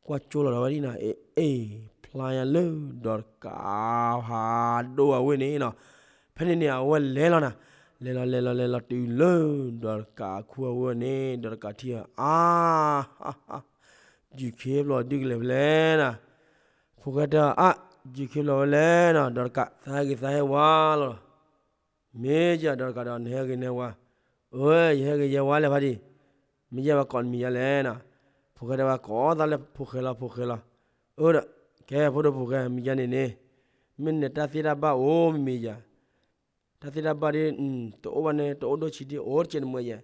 ကွၢ်ကၠိလီၤဒီးဝဲဒၣ်နီၤ, အ့ၣ် အ့ၣ် ဖျါညါလၢ ဒီးတကးဖးဒိၣ်အဝ့ၢ်န့ၣ်နီၤ. ဖဲန့ၣ်န့ၣ် အဝဲလဲၤလီၤနၤ, လဲၤလီၤလဲၤလီၤလဲၤလီၤတုၤလၢ ဒီးတကးအခူအဝ့ၢ်န့ၣ် ဒီးတကးထံၣ်အီၤ အါ ယူၤခ့ပျီဒုးကလဲၤဖဲလဲၣ်နၤ. ဖိၣ်ဃဲတဲအီၤ အါ ယူၤခ့ပျီဖဲလဲၣ်နီၤ, ဒီးတကး သးဟဲက့ၤသးဟဲဝါလီၤ. မ့ၢ်ယၤ ဒီးတကးဒီး နဟဲက့ၤနဟဲဝါ, အၢ ယဟဲက့ၤယဟဲဝါလဲၣ်ဖါတံၢ်, မ့ၢ်ယၤဘၣ်ကိးနမံၤယၤလဲၣ်နီၤ. ဖိၣ်ဃဲတဲဝဲ ကိးသးလၢဖိၣ်ဃဲလီၤ ဖိၣ်ဃဲလီၤ. အၢ ဒီး ကဲ ဖိဒိၣ်ဖိၣ်ဃဲ မံၤယၤန့ၣ်န့ၣ် မ့ၢ်နတၢ်သ့တၢ်ဘၣ်အိၣ်မ့ၢ်မ့ၢ်ယၤ, တၢ်သ့တၢ်ဘၣ်ဒ် တအိၣ်ဘၣ်န့ၣ် တအိၣ်ဒိၣ်ဆံးဒ်အိၣ်တကဲးနမ့ၢ်ယၤ.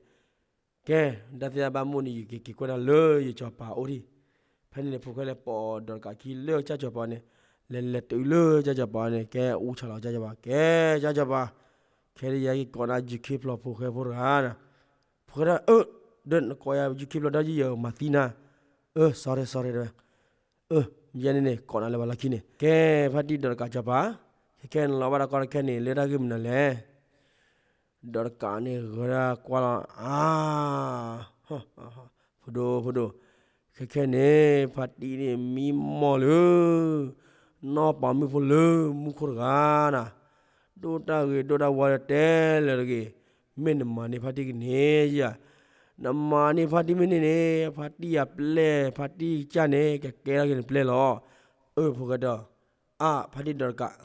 ကဲ တၢ်သ့တၢ်ဘၣ်မိၢ်န့ၣ် ယက့ၤက့ၤကွဲးဒၣ်လၢယစီၤပၤအိၣ်ဒံး. ဖဲန့ၣ်န့ၣ် ဖိၣ်ဃဲလဲၤပိာ်ဒီးတကးခံလၢကစၢ်စီၤပၤန့ၣ်, လဲၤလဲၤတုၤလၢကစၢ်စီၤပၤန့ၣ် ကဲအူဆၣ်လီၤကစၢ်စီၤပၤ, ကဲကစၢ်စီၤပၤ, ခဲဒုးယက့ၤကိးနၤ ယူၤခ့ပျီဖိၣ်ဃဲဖိတဂၤနၤ. ဖိၣ်ဃဲဒၣ် အၢ ဒီးနကိးယၤ ယူၤခ့ပျီဒီးယမၤသံနၤ. အၢ sorry sorry တဲဝဲ. အၢ ယဲန့ၣ်န့ၣ် ကိးနၤလၢပှၤလီၢ်ခံန့ၣ် ကဲ ဖါတံၢ်ဒီးတကးစီၤပၤ, ခဲခဲနလီၤဘၣ်တၢ်ကီတခဲန့ၣ် လၢတၢ်ဂ့ၢ်မနုၤလဲၣ်. ဒီးတကးန့ၣ် ဂဲၤဒၣ်ကွၢ်လီၤ အါ ဖိဒိၣ် ဖိဒိၣ်, ခဲခဲန့ၣ် ဖါတံၢ်န့ၣ် မံမီၢ်လၢ နီၢ်ပၤမုၣ်ဖိလၢမူခိၣ်တဂၤနၤ, ဒိၣ်တၢ်ဂ့ၤဒိၣ်တၢ်ဝါဒီးတဲလၢာ်တဂ့ၤ, မ့ၢ်နမၤန့ၢ်ဖါတံၢ်ကန့ၣ်ဧါ, နမၤန့ၢ်ဖါတံၢ်မ့ၢ်န့ၢ်န့ၣ် ဖါတံၢ်အပျဲၢ် ဖါတံၢ်ကစၢ်န့ၣ် ကကဲထီၣ်က့ၤနပျဲၢ်လီၤ. အၢ ဖိၣ်ဃဲတဲအီၤ, အါ ဖါတံၢ်ဒီးတကး,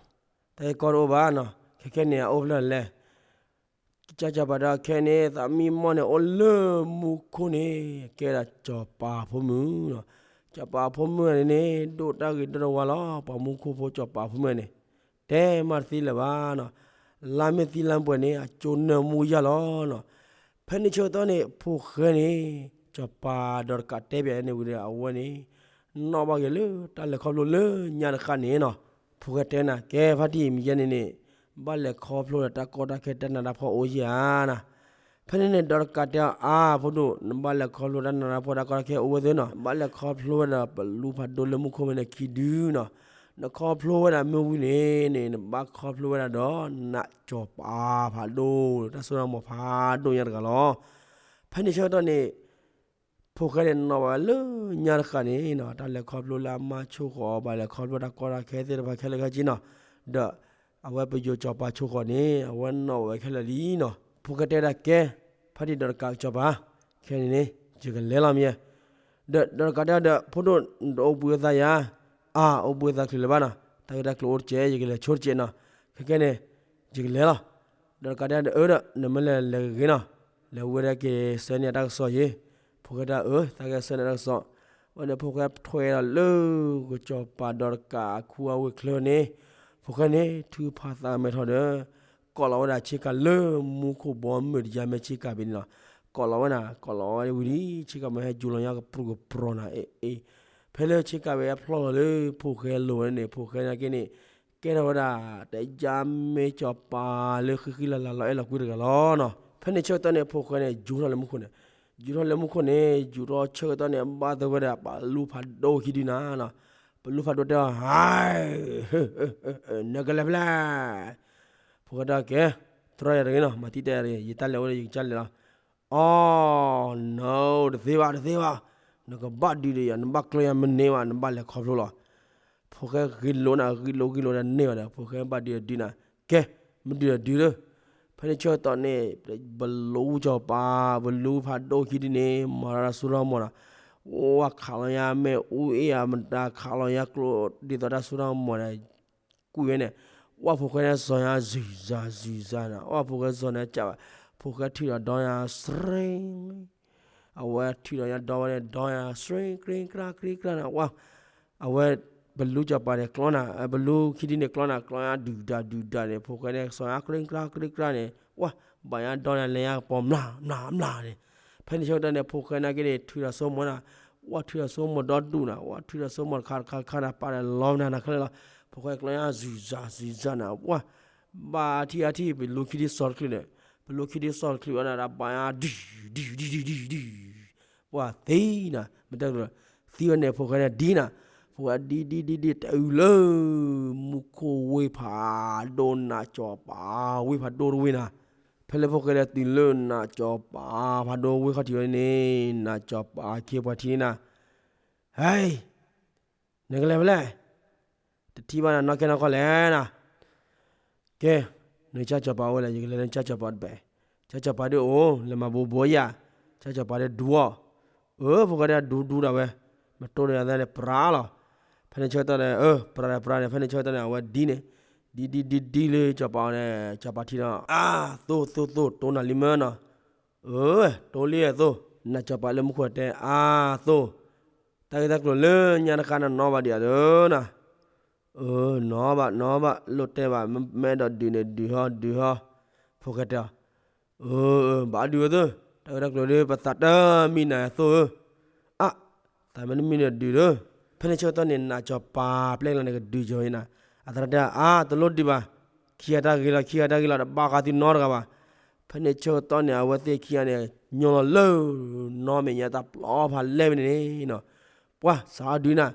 တၢ်ဂ့ၢ်ကီတအိၣ်ဘၣ်နီၤ, ခဲခဲန့ၣ် အအိၣ်ဖျဲၣ်လဲၣ် ကစၢ်စီၤပၤဒီးခဲန့ၣ် သးမံမီၢ်န့ၣ် အိၣ်လၢမူခိၣ်န့ၣ် ကဲဒၣ်စီၤပၤဖိမုၣ်လီၤ. စီၤပၤအဖိမုၣ်န့ၣ်န့ၣ် ဒိၣ်တၢ်ဂ့ၤဒိၣ်တဝါလီၤ. ပှၤမူခိၣ်ဖိစီၤပၤအဖိမုၣ်န့ၣ် တဲမးတသ့လၢၤဘၣ်နီၤ. လါမ့ၢ်သံလါပှဲၤန့ၣ် အကၠိနၢမူယၢ်လီၤနီၤ. ဖဲန့ၣ်ဆၢကတီၢ်န့ၣ် ဖိၣ်ဃဲန့ၣ် စီၤပၤဒီးတကးတဲဘၣ်န့ၣ်ဝံၤဒီး အဝဲန့ၣ် နီၣ်ဘၣ်က့ၤလၢတၢ်လဲၤခီဖျိလၢညါတဃၣ်န့ၣ်နီၤ. ဖိၣ်ဃဲတဲနၤ ကဲဖါတံၢ် မ့ၢ်ယဲန့ၣ်န့ၣ် ဘၣ်လဲၤခီဖျိဒီးတၢ်ကီတၢ်ခဲတၢ်နးတၢ်ဖှီၣ်အိၣ်ယဲဧါနီၤ. ဖဲန့ၣ်န့ၣ် ဒီးတကးတဲအီၤ အါ ဖိဒိၣ် နဘၣ်လဲၤခီဖျိတၢ်နးတၢ်ဖှီၣ်တၢ်ကီတၢ်ခဲအိၣ်ဝဲသ့နီၤ. နဘၣ်လဲၤခီဖျိဝဲဒၣ်ပလူဖးဒိၣ်လၢမူခိၣ်ဖဲန့ၣ်ခံဒုနီၤ. နခီဖျိဝဲဒၣ်မ့ၢ်ဝံၤန့ၣ်န့ၣ် နဘၣ်ခီဖျိဝဲဒၣ်ဒီး နးစီၤပၤဖးဒိၣ် တၢ်စိတၢ်ကမီၤဖးဒိၣ်ညါတဂၤလီၤ. ဖဲန့ၣ်ဆၢကတီၢ်န့ၣ် ဖိၣ်ဃဲန့ၣ်နီၣ်ဘၣ်လၢညါတဃၣ်န့ၣ်နီၤ တၢ်လဲၤခီဖျိလၢအမါဆိၣ်ဃီၤ ဘၣ်လဲၤခီဖျိတၢ်ကီတၢ်ခဲသ့ၣ်တဖၣ်ခဲလၢာ်ခဲဆ့နီၤ. ဒီးအဝဲပယိၤစီၤပၤဆိၣ်ဃီၤန့ၣ် အဝဲနီၣ်ဝဲခဲလၢာ်လံနီၤ. ဖိၣ်ဃဲတဲဒၣ်ကဲ ဖါတံၢ်ဒီးတကးစီၤပၤ ခဲန့ၣ်န့ၣ် ယကလဲၤလီၤမ့ၢ်ယဲ. ဒီးဒီးတကးတဲဒီး ဖိဒိၣ် နတအိၣ်ဘှံးအသးယၤ, အါ အိၣ်ဘှံးအသးချုးလၢၤဘၣ်နီၤ, တၢ်ဂ့ၢ်တၢ်ကျိၤအိၣ်တကဲး ယကလဲၤဆိတကဲးနီၤ, ခဲကဲန့ၣ် ယကလဲၤလီၤ. ဒီးတကးတဲဒီး အၢ ဒီး နမ့ၢ်လဲၤလဲၤဂ့ၤဂ့ၤနီၤ, လဲၤဝဲဒၣ်က့ၤဆှၢန့ၢ်တၢ်ကစီၣ်ယ့ၤ, ဖိၣ်ဃဲတဲ အၢ သးကဆှၢန့ၢ်တၢ်ကစီၣ်, ဝဲန့ၣ်ဖိၣ်ဃဲထွဲဒီးလၢ ကစီၤပၤဒီးတကးအခူအဝ့ၢ်ချၢန့ၣ်, ဖိၣ်ဃဲန့ၣ် ထုကဖၣ်သးမဲထီၣ်ဒီး ကိးလီၤဝဲဒၣ်ဆ့ကၤလၢမူခိၣ်ဘီမုၢ်တယါမ့ၢ်ဆ့ကၤဘ့ၣ်န့ၣ်လီၤ. ကိးလီၤဝဲနၤ, ကိးလီၤဝဲဝံၤဒီး ဆ့ကၤမ့ၢ်ဟဲယူၤလီၤညါကပြုၢ်ကပြီၤနၤ, အ့ အ့, ဖဲလၢဆ့ကၤဝဲဖျီၣ်လီၤလၢဖိၣ်ဃဲလိၤဝဲန့ၣ် ဖိၣ်ဃဲနာ်က့န့ၣ် ကဲထီၣ်ဝဲဒၣ် တယါမ့ၢ်စီၤပၤလၢဃံဃံလၤလၤလီၤအဲၣ်လီၤကွံတဂၤလီၤနီၤ. ဖဲန့ၣ်ဆၢကတီၢ်န့ၣ် ဖိၣ်ဃဲန့ၣ် ယူၤထီၣ်လၢမူခိၣ်န့ၣ်, ယူၤထီၣ်လၢမူခိၣ်န့ၣ် ယူၤထီၣ်ဆၢကတီၢ်န့ၣ် ဘၣ်သဂၢၢ်ဝဲဒၣ် ပလူဖးဒိၣ်ခံဒုနၤနီၤ. ပလူဖးဒိၣ်တဲအီၤ ဟါ နကလဲၤဖဲလဲၣ်. ဖိၣ်ဃဲတဲ ကဲ သရၣ်ယၤတဂ့ၤနီၤ, မၤတံာ်တာ်ယၤတဂ့ၤ, ယတၢ်လဲၤအိၣ်ဒီး ယကစၢ်လဲၤလီၤ. အီ no တသ့ဘၣ် တသ့ဘၣ်, နကဘၣ်ဒုးဒီးယၤ နဘၣ်ကျၢၤယၤမန့ၢ်ဘၣ်, နဘၣ်လဲၤခီဖျိလီၤ. ဖိၣ်ဃဲဂ့ၤလိာ်နၤ ဂ့ၤလိာ်ဂ့ၤလိာ်ဒီးန့ၢ်ဘၣ်ဒီး ဖိၣ်ဃဲဘၣ်ဒုးဒီးဒုးနၤ, ကဲ မ့ၢ်ဒုးဒီးဒုးလၢ ဖဲန့ၣ်ဆၢကတီၢ်န့ၣ် ပလူစီၤပၤ ပလူဖးဒိၣ်ခံဒုန့ၣ် မၤဒီးတၢ်စိတၢ်ကမီၤနီၤ, ဝဲခးလီၤညါမ့ၣ်အူအ့ၣ်ဧါ မတၤခးလီၤညါကျိ ဒ်သိးတၢ်စိတၢ်ကမီၤန့ၣ် ကွံာ်ဝဲန့ၣ်, ဝဲဖိၣ်ဃဲန့ၣ် စီၤညါ စူၤစၢ် စူၤစၢ်နၤ, ဝဲဖိၣ်ဃဲစီၤန့ၣ်ကးဘၣ်, ဖိၣ်ဃဲထုးဒီးဒီညါ စရ့, အဝဲထုးဒီးညါဒီဝဲန့ၣ် ဒီညါ စရ့ ကြ့ကြၢ ကြ့ကြၢနၤ, ဝဲ အဝဲ ပလူစီၤပၤန့ၣ်ကျီနၤ, ပလူခံဒုန့ၣ်ကျီနၤ, ကျီညါဒုၣ်ဒၣ်ဒုၣ်ဒၣ်န့ၣ် ဖိၣ်ဃဲန့ၣ် စီၤညါ ကြ့ကြၢ ကြ့ကြၢန့ၣ် ဝဲ ဘၣ်ညါဒီညါ လဲၤညါကပီၤမျၢ်မျၢ်မျၢ်န့ၣ်, ဖဲန့ၣ်ဆၢကတီၢ်န့ၣ် ဖိၣ်ဃဲနာ်က့န့ၣ် ထုးဒီးစိမိၤနၤ, ဝဲထုးဒီးစိမိၤဒီဒူၣ်နၤ, ဝဲထုးဒီးစိမိၤတခါတခါတခါနၤ ပာ်ဒီးလီၤမနၤနၤခဲလၢာ်လီၤ. ဖိၣ်ဃဲကျီညါ စူၤစၢ် စူၤစၢ်နၤ, ဝဲ ဘၣ်ထံၣ်အါထံၣ် ပလူခံဒုစီၤတချုးန့ၣ်, ပလူခံဒုစီၤတချုးဝဲနၤဒီး ဘၣ်ညါဒုၣ် ဒုၣ် ဒုၣ် ဒုၣ် ဒုၣ် ဒုၣ်, ပှၤသံနၤ, မ့ၢ်တဲ သံဝဲန့ၣ် ဖိၣ်ဃဲန့ၣ်ဒံနၤ, ဖိၣ်ဃဲဒံဒံဒံဒံ တုၤလၢ မူခိၣ်ဝ့ၢ်ဖးဒိၣ် နးစီၤပၤဝ့ၢ်ဖးဒိၣ်တဝ့ၢ်နၤ, ဖဲလၢဖိၣ်ဃဲဒီးတုၤလၢနးစီၤပၤဖးဒိၣ်ဝ့ၢ်ခီၣ်ထံးဝဲန့ၣ် နးစီၤပၤအခ့အပှၤထံၣ်န့ၢ်နၤ, ဟဲ နကလဲၤဖဲလဲၣ်, တထံၣ်ဘၣ်နၤနီၢ်ခဲနီၢ်ခီလဲၣ်နၤ, ကဲ နကစၢ်စီၤပၤအိၣ်လဲၣ်, ယကလဲၤလၢနကစၢ်စီၤပၤတဘ့ၣ်, ကစၢ်စီၤပၤဒီးအိၣ် လဲၤမၤဘိဘိယၤ, ကစၢ်စီၤပၤဒီးဒူအီၤ, အၢ ဖိၣ်ဃဲဒီးဒူဒူဒၣ်ဝဲ, မ့ၢ်တိၢ်ဒီးယၤသးန့ၣ် ပြးလီၤ, ဖဲန့ၣ်ဆၢကတီၢ်န့ၣ် အၢ ပြးဒီးပြးန့ၣ် ဖဲန့ၣ်ဆၢကတီၢ်န့ၣ် အဝဲဒ်န့ၣ်, ဒ်ဒ်ဒ်ဒ်လၢစီၤပၤန့ၣ် စီၤပၤထံၣ်ဒီး အါ သိၣ်သိၣ်သိၣ် တိၢ်နၤလံမၢနီၤ, အၢ တိၢ်လံသိၣ်, နးစီၤပၤလၢမူခိၣ်တဲ အါ သိၣ်, တၢ်ဂ့ၢ်တၢ်ကျိၤလၢညါတဃၣ်နနီၣ်ဘၣ်ဒံးဧါဒီးနၤ, အၢ နီၣ်ဘၣ်နီၣ်ဘၣ် လိၣ်တဲဘၣ် မ့ၢ်အဲၣ်ဒိးဒုးန့ၣ်ဒုးဟီဒုးဟီ, ဖိၣ်ဃဲတဲအီၤ, အၢ ဘၣ်ဒုးဝဲသ့ၣ်, တၢ်ဂ့ၢ်တၢ်ကျိၤဒီး ပသးတမံနၤသိၣ်ဧၢ, အါ သးမ့ၢ်တမံန့ၣ်ဒုးဒီး, ဖဲန့ၣ်ဆၢကတီၢ်န့ၣ် နးစီၤပၤပျဲၢ်ကျါန့ၣ်ကဒုးကီၤနၤ, အသရၣ်တဲ အါ တလိၣ်ဒုးဘၣ်, ခံဂၤတၢ်ဂ့ၤလီၤ ခံဂၤတၢ်ဂ့ၤလီၤ တဘၣ်ဃးသုနီတဂၤဘၣ်, ဖဲန့ၣ်ဆၢကတီၢ်န့ၣ် အဝဲသ့ၣ်ခံဂၤန့ၣ် ညိလီၤလၢ နီၢ်မဲာ်ညါတၢ်ပျီဖးလဲၢ်ဝဲန့ၣ်န့ၣ်နီၤ, ပှၤစးဒုးနၤ,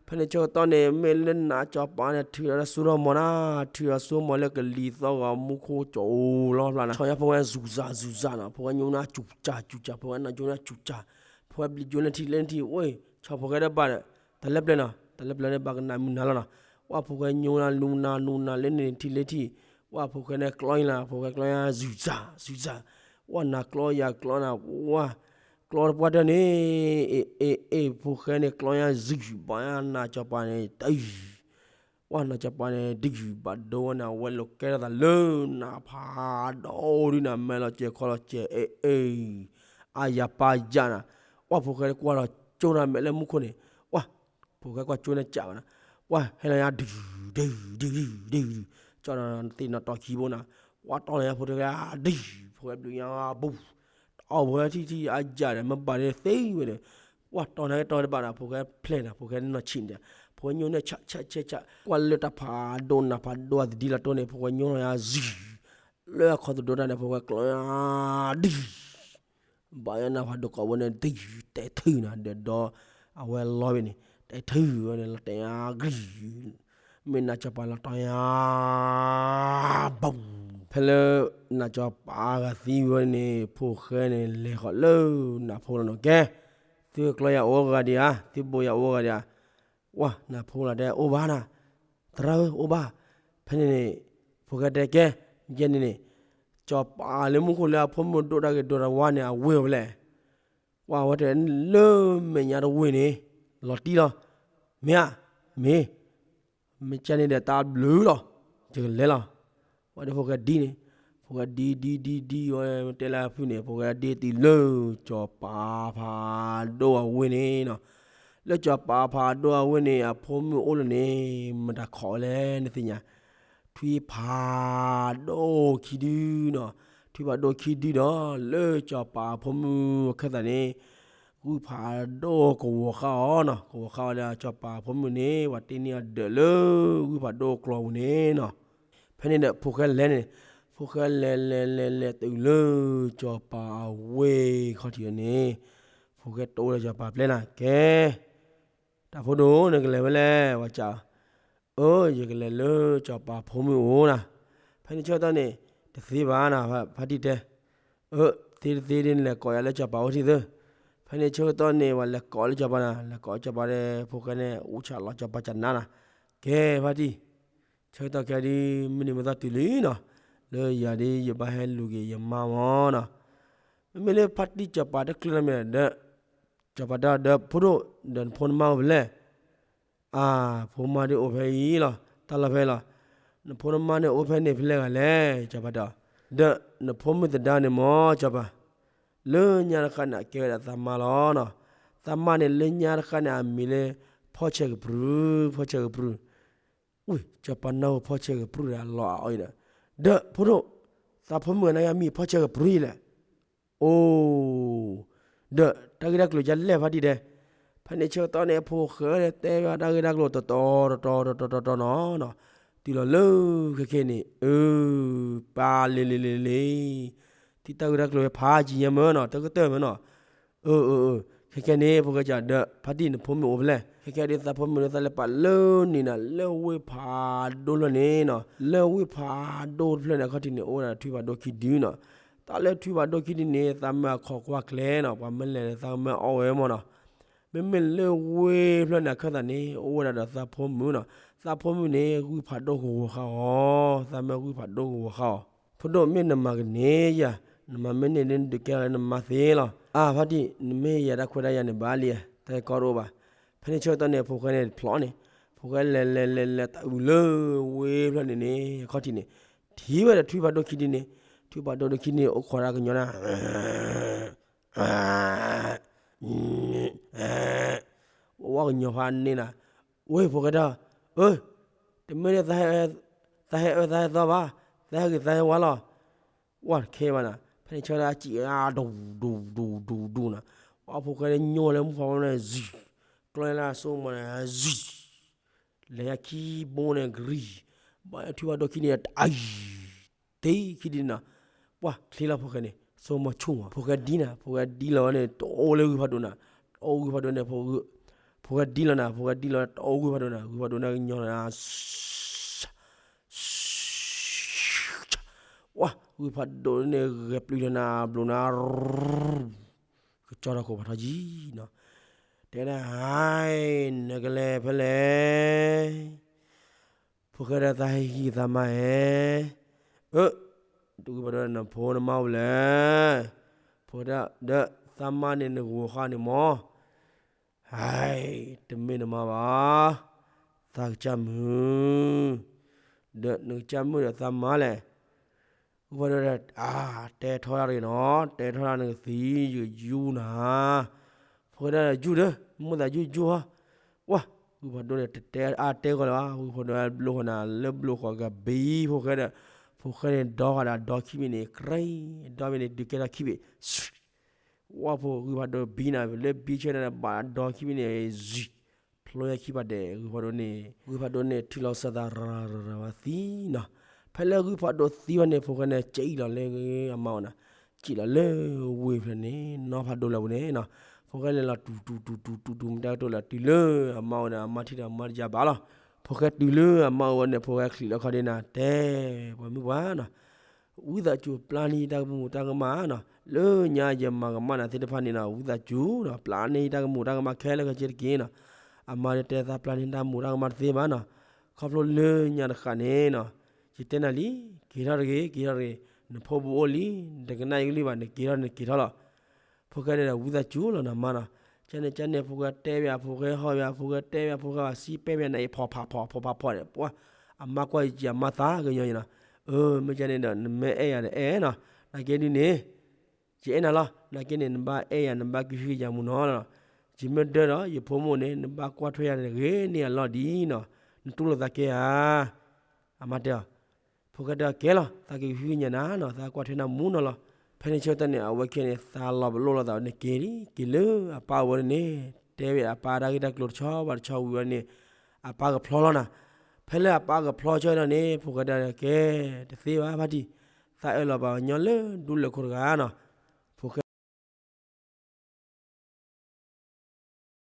ဖဲန့ၣ်ဆၢကတီၢ်န့ၣ် မ့ၢ်လၢနးစီၤပၤန့ၣ် ထုးဒီးတၢ်စိတၢ်ကမီၤနၤ, ထုးဒီးစိကမီၤလၢကလံၤသီၣ်ဂီၤမူခိၣ်ကၠီအိၣ်လီၤဖျါနၤ, ဆီညါဖိၣ်ဃဲစူၤစၢ်စူၤစၢ်နၤ, ဖိၣ်ဃဲညိနၤစူၤစၢ်စူၤစၢ်, ဖိၣ်ဃဲနးညိနၤစူၤစၢ်, ဖိၣ်ဃဲဘျံးညိနၤထံၣ်လၢနထံၣ် ဝဲ ဆီဖိၣ်ဃဲဒီးဘၣ်ဒီး တၢ်လၢပျၢၤနီၤ, တၢ်လၢပျၢၤန့ၣ် ဘၣ်ကနၣ်မုၢ်နၤလီၤနီၤ, ဝဲဖိၣ်ဃဲညိနၤလူနၤလူနၤလၢနထံၣ်လၢထံၣ်, ဝဲဖိၣ်ဃဲန့ၣ်ကျီနၤ, ဖိၣ်ဃဲကျီညါစူၤစၢ်စူၤစၢ်, ဝဲနၤကျီယၤကျီနၤ, ဝဲ ကျီတပှၢ်တၢၢ်န့ၣ်, အ့ၣ် အ့ၣ် အ့ၣ် ဖိၣ်ဃဲန့ၣ်ကျီညါစူၤ ဘၣ်ညါနးစီၤပၤန့ၣ် တၢ် ဝဲနးစီၤပၤန့ၣ် တယုၢ်ဘၣ်ဒိဝဲန့ၣ် အဝဲလိာ်ကဲထီၣ်သးလၢနးဖးဒိၣ်ဒုနၤ မဲာ်လီၤစဲၤခီလီၤစဲၤ အ့ၣ် အ့ၣ် အါယၤပၢ်ယၤနၤ, ဝဲဖိၣ်ဃဲကွၢ်လီၤကၠိနၤမဲာ်လၢမူခိၣ်န့ၣ်, ဝဲ ဖိၣ်ဃဲကွၢ်ကၠိန့ၣ်ကးဘၣ်နီၤ, ပှၢ်ဟဲလီၤညါဒုး ဒုး ဒုး ဒုး ဒုး ကၠီဒီးသ့ၣ်နီၣ်တီၢ်ခံဘိနီၤ, ပှၢ်တီၢ်လီၤညါဖိတဂၤဒုး ဖိၣ်ဃဲဘျုးညါဘိ တီၢ်ဖိၣ်ဃဲထံၣ်ထံၣ်အယၢ်ဒီး မ့ၢ်ဘၣ်ဒီးသ့ဝဲဒီး, ပှၢ်တီၢ်န့ၣ်ကတီၢ်တဘၣ်နီၤ, ဖိၣ်ဃဲဖျဲၣ်နီၤ, ဖိၣ်ဃဲနီၢ်ဆံးန့ၣ်ဒီး ဖိၣ်ဃဲညိၣ်န့ၣ်ဆးဆးဆးဆး ကွၢ်လၢတၢ်ဖးဒိၣ်နးဖးဒိၣ်အသဒံလီၤတိၢ်န့ၣ် ဖိၣ်ဃဲညိၣ်လီၤညါစံၤ လၢအခီၣ်သဒိတၢ်န့ၣ် ဖိၣ်ဃဲကျီညါဒုး ဘၣ်ယါနးဖးဒိၣ်ကိးဘိန့ၣ် ဒုး တဲထုးနီၤ, ဒီးဒီးအဝဲလီၤဝဲန့ၣ် တဲထုးဝဲန့ၣ် လီၤတဲာ်ညါဂံၤ, မ့ၢ်နးစီၤပၤလီၤတီၢ်ညါ ဘီ, ဖဲလၢနးစီၤပၤဂၤသံဝဲန့ၣ် ဖိၣ်ဃဲန့ၣ်လဲၤဃီၤလၢနးဖိလီၤနီၤ, ကဲ သုကျီယၤအိၣ်ဂၤဒံးဧါ, သုဘိယၤအိၣ်ဂၤဒံးဧါ, ဝါ နးဖိလီၤတဲအိၣ်ဘၣ်နၤ, သရၣ်ဧၢ အိၣ်ဘၣ်, ဖဲန့ၣ်န့ၣ် ဖိၣ်ဃဲတဲကဲ, ယဲန့ၣ်န့ၣ် စီၤပၤလၢမူခိၣ်လၢအဖိမုၣ်ဒိၣ်တၢ်ဂ့ၤဒိၣ်တၢ်ဝါန့ၣ် အဝ့ၢ်ဝဲလဲၣ်, ဝါ အဝဲတဲလၢမဲာ်ညါတဝ့ၢ်န့ၣ် လီၤတံၢ်လီၤ, မ့ၢ်ဧါ, မ့ၢ် မ့ၢ်ကဲန့ၣ်ဒီးတၢ်ဘျုးလီၤ, ယကလဲၤလီၤ, ဝဲဒီးဖိၣ်ဃဲဒ်န့ၣ်, ဖိၣ်ဃဲဒ်ဒ်ဒ်ဒ်ဝဲတဲလၢအဖုၣ်န့ၣ် ဖိၣ်ဃဲဒ်တုၤလၢ စီၤပၤဖးဒိၣ်အဝ့ၢ်န့ၣ်နီၤ, လၢစီၤပၤဖးဒိၣ်အဝ့ၢ်န့ၣ် အဖိမုၣ်အိၣ်လၢန့ၣ် မတၤခီၣ်ဝဲလဲၣ်နသ့ၣ်ညါ, ထွံၣ်ဖးဒိၣ်ခံဒုနီၤ, ထွံၣ်ဖးဒိၣ်ခံဒုဒီး လၢစီၤပၤအဖိမုၣ်အခၢၣ်သးန့ၣ် ဂုၢ်ဖးဒိၣ်ကဝီၤဃာ်အီၤနီၤ, ကဝီၤဃာ်အီၤဒီးစီၤပၤအဖိမုၣ်န့ၣ် ပှၤတ့န့ၢ်အီၤဒၢးလၢဂုၢ်ဖးဒိၣ်ကျီၤပူၤန့ၣ်နီၤ, ဖဲန့ၣ်ဒီးဖိၣ်ဃဲလဲၤန့ၣ်, ဖိၣ်ဃဲလဲၤလဲၤလဲၤလဲၤတုၤလၢစီၤပၤအဝ့ၢ်ခီၣ်ထံးန့ၣ်, ဖိၣ်ဃဲတိၢ်ဒီးစီၤပၤပျဲနၤ, ကဲ တၢ်ဖိဒိၣ် နကလဲၤဝဲလဲၣ် ဝဲကး, အၢ ယကလဲၤလၢစီၤပၤဖိမုၣ်အိၣ်နၤ, ဖဲန့ၣ်ဆၢကတီၢ်န့ၣ် တသ့ဘၣ်နၤ ဖါတံၢ်တဲ, အၢ သ့တသ့ဒ်နလဲၤကိးယၤလၢစီၤပၤအိၣ်ထံၣ်သၢ, ဖဲန့ၣ်ဆၢကတီၢ်န့ၣ် ပှၤလဲၤကိးလၢစီၤပၤနၤ လဲၤကိးစီၤပၤဒီး ဖိၣ်ဃဲန့ၣ် အူဆၣ်လီၤစီၤပၤကနါနၤ, ကဲဖါတံၢ် ဆၢကတီၢ်ခဲဒ် မုၢ်နံၤမုၢ်သီတုၤလံနီၤ, လၢယၤဒ်ယဘၣ်ဟဲလူၤက့ၤယမါမၢ်နီၤ, မ့မ့ၢ်လၢဖါတံၢ်စီၤပၤတချုးလီၤမ့ၢ်ဒီး, စီၤပၤတဲဒီး ဖိဒိၣ် ဒီးနဖိနမါအိၣ်ဖဲလဲၣ်, အါ ဖိမါဒ်အိၣ်ဖဲအံၤလီၤ တၢ်လီၢ်ဖဲလီၤ, နဖိနမါန့ၣ်အိၣ်ဖဲန့ၣ်ဖဲလဲၣ်ဂၤလဲၣ် စီၤပၤတဲ, ဒီးနဖိမုၣ်သဒါန့ၣ်မၢ် စီၤပၤ, လၢညါတဃၣ်န့ၣ် အကဲဝဲဒၣ်သးမါလီၤနီၤ, သးမါန့ၣ်လၢညါတဃၣ်န့ၣ် အမံၤလၢ ဖီၣ်ဆဲးကပြုၢ် ဖီၣ်ဆဲးကပြုၢ်, ဝံၤ စီၤပၤနၢ်ဟူဖီၣ်ဆဲးကပြုၢ်ဒီးလီၤအီၤအံၤဒီး, ဒီးဖိဒိၣ်, သးဖိမုၣ်အနၢ်ယါမံၤဖီၣ်ဆဲးကပြုၢ်ယလဲၣ်, အိၣ် ဒီးတၢ်ဂ့ၢ်တၢ်ကျိၤကလဲၣ်ဖါတံၢ်တဲ, ဖဲန့ၣ်ဆၢကတီၢ်န့ၣ် ဖိၣ်ဃဲတဲဘၣ်တၢ်ဂ့ၢ်တၢ်ကျိၤတတီၤတတီၤတတီၤတတီၤနီၤ, တုၤလီၤလၢခဲခဲန့ၣ် အၢ ပၢ်လ့လ့လ့လ့, ထံၣ်တၢ်ဂ့ၢ်တၢ်ကျိၤဖးယံၤညါမၢ်နီၤ တၢ်ကတၢၢ်မၢ်နီၤ, အၢ အၢ အၢ ခဲခဲန့ၣ် ဖိၣ်ဃဲကးဒီး ဖါတံၢ်နဖိမုၣ်အိၣ်ဖဲလဲၣ်, ခဲခဲဒ်သးဖိမုၣ်န့ၣ် သးလဲၤပာ်လၢန့ၣ်နီၤ လၢဝ့ၢ်ဖးဒိၣ်ဖျၢၣ်န့ၣ်နီၤ, လၢဝ့ၢ်ဖးဒိၣ်တဖျၢၣ်န့ၣ် အခီၣ်ထံးန့ၣ် အိၣ်ဝဲဒၣ်ထွံၣ်ဖးဒိၣ်ခံဒုနီၤ, တၢ်လၢထွံၣ်ဖးဒိၣ်ခံဒုန့ၣ် သးမၢအခီၣ်ကွၢ်ကျဲနီၤ ပှၤမၢလဲၤဒီးသးမၢအီၣ်ဝဲမၢ်နီၤ, မ့မ့ၢ်လၢဝ့ၢ်ဖျၢၣ်န့ၣ်အခၢၣ်သးန့ၣ် အိၣ်ဝဲဒၣ်ဒီးသးဖိမုၣ်နီၤ, သးဖိမုၣ်န့ၣ် ဂုၢ်ဖးဒိၣ်ကဝီၤဃာ်အီၤ, သးမၢဂုၢ်ဖးဒိၣ်ကဝီၤဃာ်အီၤ, ဖိဒိၣ်မ့ၢ်နမၤကန့ၢ်ယၤ, နမၤမ့ၢ်န့ၢ်ဒ်နဒုးကဲထီၣ်လၢနမါသ့လီၤ, အါဖါတံၢ် နမ့ၢ်ယၤတၢ်ခွဲးတၢ်ယာ်န့ၣ်ဘၣ်လံ, တၢ်ကီတအိၣ်ဘၣ်, ဖဲန့ၣ်ဆၢကတီၢ်န့ၣ် ဖိၣ်ဃဲန့ၣ်တဖျီန့ၣ်, ဖိၣ်ဃဲလဲၤလဲၤလဲၤလဲၤတၢ်အုးလၢဝ့ၢ်ဖျၢၣ်န့ၣ်န့ၣ် အခီၣ်ထံးန့ၣ်, ထံၣ်ဝဲဒီးထွံၣ်ဖးဒိၣ်ခံဒုန့ၣ်, ထွံၣ်ဖးဒိၣ်ဒိၣ်ခံဒုန့ၣ် အိၣ်ခိးတၢ်ကညီၤနၤ ဝဲကညီၤဖးန့ၣ်နၤ, ဝ့ၢ်ဖိၣ်ဃဲဒီး, အၢ, တမ့ၢ်လၢ သးဟဲအၢသးဟဲသီဘၣ်, သးဟဲဂ့ၤသးဟဲဝါလီၤ, ဝဲတခဲဘၣ်နၤ, ဖဲန့ၣ်ဆၢကတီၢ်အစံးအါဒူၣ်ဒူၣ်ဒူၣ်ဒူၣ်ဒူၣ်နၤ, ဝဲဖိၣ်ဃဲညိၣ်လၢမုၢ်ဖးဝဲန့ၣ် စံၤ, ကျီလၢစိမိၤန့ၣ် စံၤ လဲၤညါခံဘိန့ၣ်ကရံၣ်, ဘၣ်ထွံၣ်ဖးဒိၣ်ခံန့ၣ်တအံၤ, တ့ခံဒုန့ၣ်, ပှၢ်ချ့လီၤဖိၣ်ဃဲန့ၣ် စိမိၤဆူၣ်မး ဖိၣ်ဃဲဒ်နၤ ဖိၣ်ဃဲဒ်လီၤဝဲန့ၣ် တအိၣ်လၢဂုၢ်ဖးဒိၣ်နၤ, တအိၣ်ဂုၢ်ဖးဒိၣ်န့ၣ်, ဖိၣ်ဃဲဒ်လီၤနၤ ဖိၣ်ဃဲဒ်လီၤတအိၣ်ဂုၢ်ဖးဒိၣ်နၤ ဂုၢ်ဖးဒိၣ်န့ၣ်ကညီၤနၤ ဝဲ ဂုၢ်ဖးဒိၣ်န့ၣ်ဂဲၤပျုၤလီၤနၤ ဘျိးနၤ ကကၠီထီၣ်ခိၣ်ဖးထီယံၤနီၤ, တဲဒၣ် ဟဲ, နကလဲၤဖဲလဲၣ်, ဖိၣ်ဃဲဒီးသးဟဲဟံးသးမါဧဲ, အၢ, တဂုၢ်ဖးဒိၣ်နဖိနမါအိၣ်ဖဲလဲၣ်, ဖိၣ်ဃဲဒီး သးမါန့ၣ်နဂီၤဃာ်န့ၣ်မၢ် ဟဲ, တမ့ၢ်နမါဘၣ်, သးကစၢ်မုၣ်, ဒီးနကစၢ်မုၣ်ဒီးသးမါလဲၣ်, ဂုၢ်ဖးဒိၣ်ဒီး အါ, တဲထီၣ်တၢ်တဂ့ၤနီၤ တဲထီၣ်တၢ်နကသံ ယကယူၢ်နၤ, ဖိၣ်ဃဲဒီးယူၢ်ဒီး မိၣ်သးယူၢ်ယူၢ်ဟီ, ဝဲ ဂုၢ်ဖးဒိၣ်န့ၣ် တတဲအါတဲဂီၢ်လၢၤဘၣ်, ဂုၢ်ဖးဒိၣ်ဘျိဃီန့ၣ် လၢဘျိဃီကဘံ ဖိၣ်ဃဲဒီး, ဖိၣ်ဃဲန့ၣ်ဒီဃီဒီးဒီခံဘ့ၣ်န့ၣ် ကြဲ, ဒီဘ့ၣ်န့ၣ် ဒုးကဲထီၣ်ခံဘ့ၣ်, ဝဲဖိၣ်ဂုၢ်ဖးဒိၣ်ဘံနၤ လၢဘံဆၢန့ၣ် ဘၣ်ဒီခံဘ့ၣ်န့ၣ် ဖျိယခံပၤဒဲး ဂုၢ်ဖးဒိၣ်န့ၣ်, ဂုၢ်ဖးဒိၣ်န့ၣ် ထုးလီၤစၢၤသးရၤရၤဝဲသံနီၤ. ဖဲလၢဂုၢ်ဖးဒိၣ်သံဝဲန့ၣ် ဖိၣ်ဃဲန့ၣ် ကၠံၣ်လီၤလၢအမါအိၣ်န့ၣ်, ကၠံၣ်လီၤလၢဝ့ၢ်ဖျၢၣ်န့ၣ် နီၢ်ဖးဒိၣ်လၢပူၤန့ၣ်နီၤ. ဖိၣ်ဃဲလဲၤလီၤတူၤတူၤတူၤတူၤတူၤတူၤ မတၤကတိၤလဲၣ် တုၤလၢအမါအိၣ်န့ၣ် အမါထံၣ်ဒီးမါတယၢ်ဘၣ်လီၤ. ဖိၣ်ဃဲတုၤလၢအမါအိၣ်ဝဲန့ၣ် ဖိၣ်ဃဲချံးလီၤခီဒ်န့ၣ် တဲပှၤမုၣ်ပှၢ်နီၤ, ဝံသးစူၤပျၢ်န့ၢ်တၢ်ကမူၤတၢ်ကမၣ်နီၤ, လၢညါယမၤကမၣ်နၤသ့ၣ်တဖၣ်န့ၣ်နီၤ, ဝံသးစူၤနီၤ ပျၢ်န့ၢ်တၢ်ကမူၤတၢ်ကမၣ်ခဲလၢာ်ခဲဆ့တက့ၢ်နီၤ. အမါတဲသးပျၢ်န့ၢ်တၢ်မူၤတၢ်ကမၣ်တသ့ဘၣ်နီၤ, ခီဖျိလၢညါတဃၣ်န့ၣ်နီၤ, ယတဲနၤလံ, က့ၤထီၣ်တဂ့ၤ က့ၤထီၣ်တဂ့ၤ, နဖိဘူးအိၣ်လံ, တကနၣ်ယကလုၢ်ဘၣ်, နက့ၤထီၣ်နက့ၤထီၣ်လီၤ. ဖိၣ်ဃဲန့ၣ်ဒီးဝံသးစူၤလီၤနီၤမါနီၤ, ကန့ၣ်ကန့ၣ် ဖိၣ်ဃဲတဲဝဲ ဖိၣ်ဃဲဟီၣ်ဝဲ ဖိၣ်ဃဲတဲဝဲ ဖိၣ်ဃဲဘၣ်စံးပဲာ်ဝဲနၤအံၤ ဖီၣ်ဖးဖီၣ် ဖီၣ်ဖးဖီၣ်န့ၣ် ပှၤ, အမါကွၢ်ယံာ်အမါသးကညီၤနီၤ, အၢ မ့ၢ်ကန့ၣ်ဒီး နမ့ၢ်အဲၣ်ယၤဒီးအဲၣ်နီၤ, နာ်က့ဒုန့ၣ် ယအဲၣ်နၤလီၤ, နာ်က့န့ၣ် နဘၣ်အဲၣ်ယၤ နဘၣ်ကဟုကယာ်မူနီၤလီၤ, ယမ့ၢ်ဒၢဒီး ယဖိမုၣ်န့ၣ် နဘၣ်ကွၢ်ထွဲယၤန့ၣ်ဂ့ၤန့ၢ်အလီၢ်ဒ်နီၤ, နတူၢ်လိာ်သးကဲဧါ အမါတဲအီၤ, ဖိၣ်ဃဲတဲအီၤ ကဲလီၤ, သးကဟုကညးနၤနီၤ, သးကွၢ်ထွဲနၤမူနီၤလီၤ. ဖဲန့ၣ်ဆၢကတီၢ်န့ၣ် အဝဲခဲန့ၣ် သးလီၤပလိာ်လိာ်သးန့ၣ်က့ၤလံ, က့ၤလၢအပၢ်အဝဲန့ၣ်, တဲဝဲအပၢ်တၢ်ဂ့ၢ်တၢ်ကျိၤတဆီဘၣ်တဆီဝံၤဝဲန့ၣ်, အပၢ်ကဖျီလီၤနၤ. ဖဲလၢအပၢ်ကဖျီဆၢကတီၢ်န့ၣ် ဖိၣ်ဃဲတဲအီၤ ကဲ, တသ့ဘၣ်ဖါတံၢ်, သးအၢၣ်လီၤပှၤကညီလၢဒူလၢၢ်ခိၣ်တဂၤနီၤ,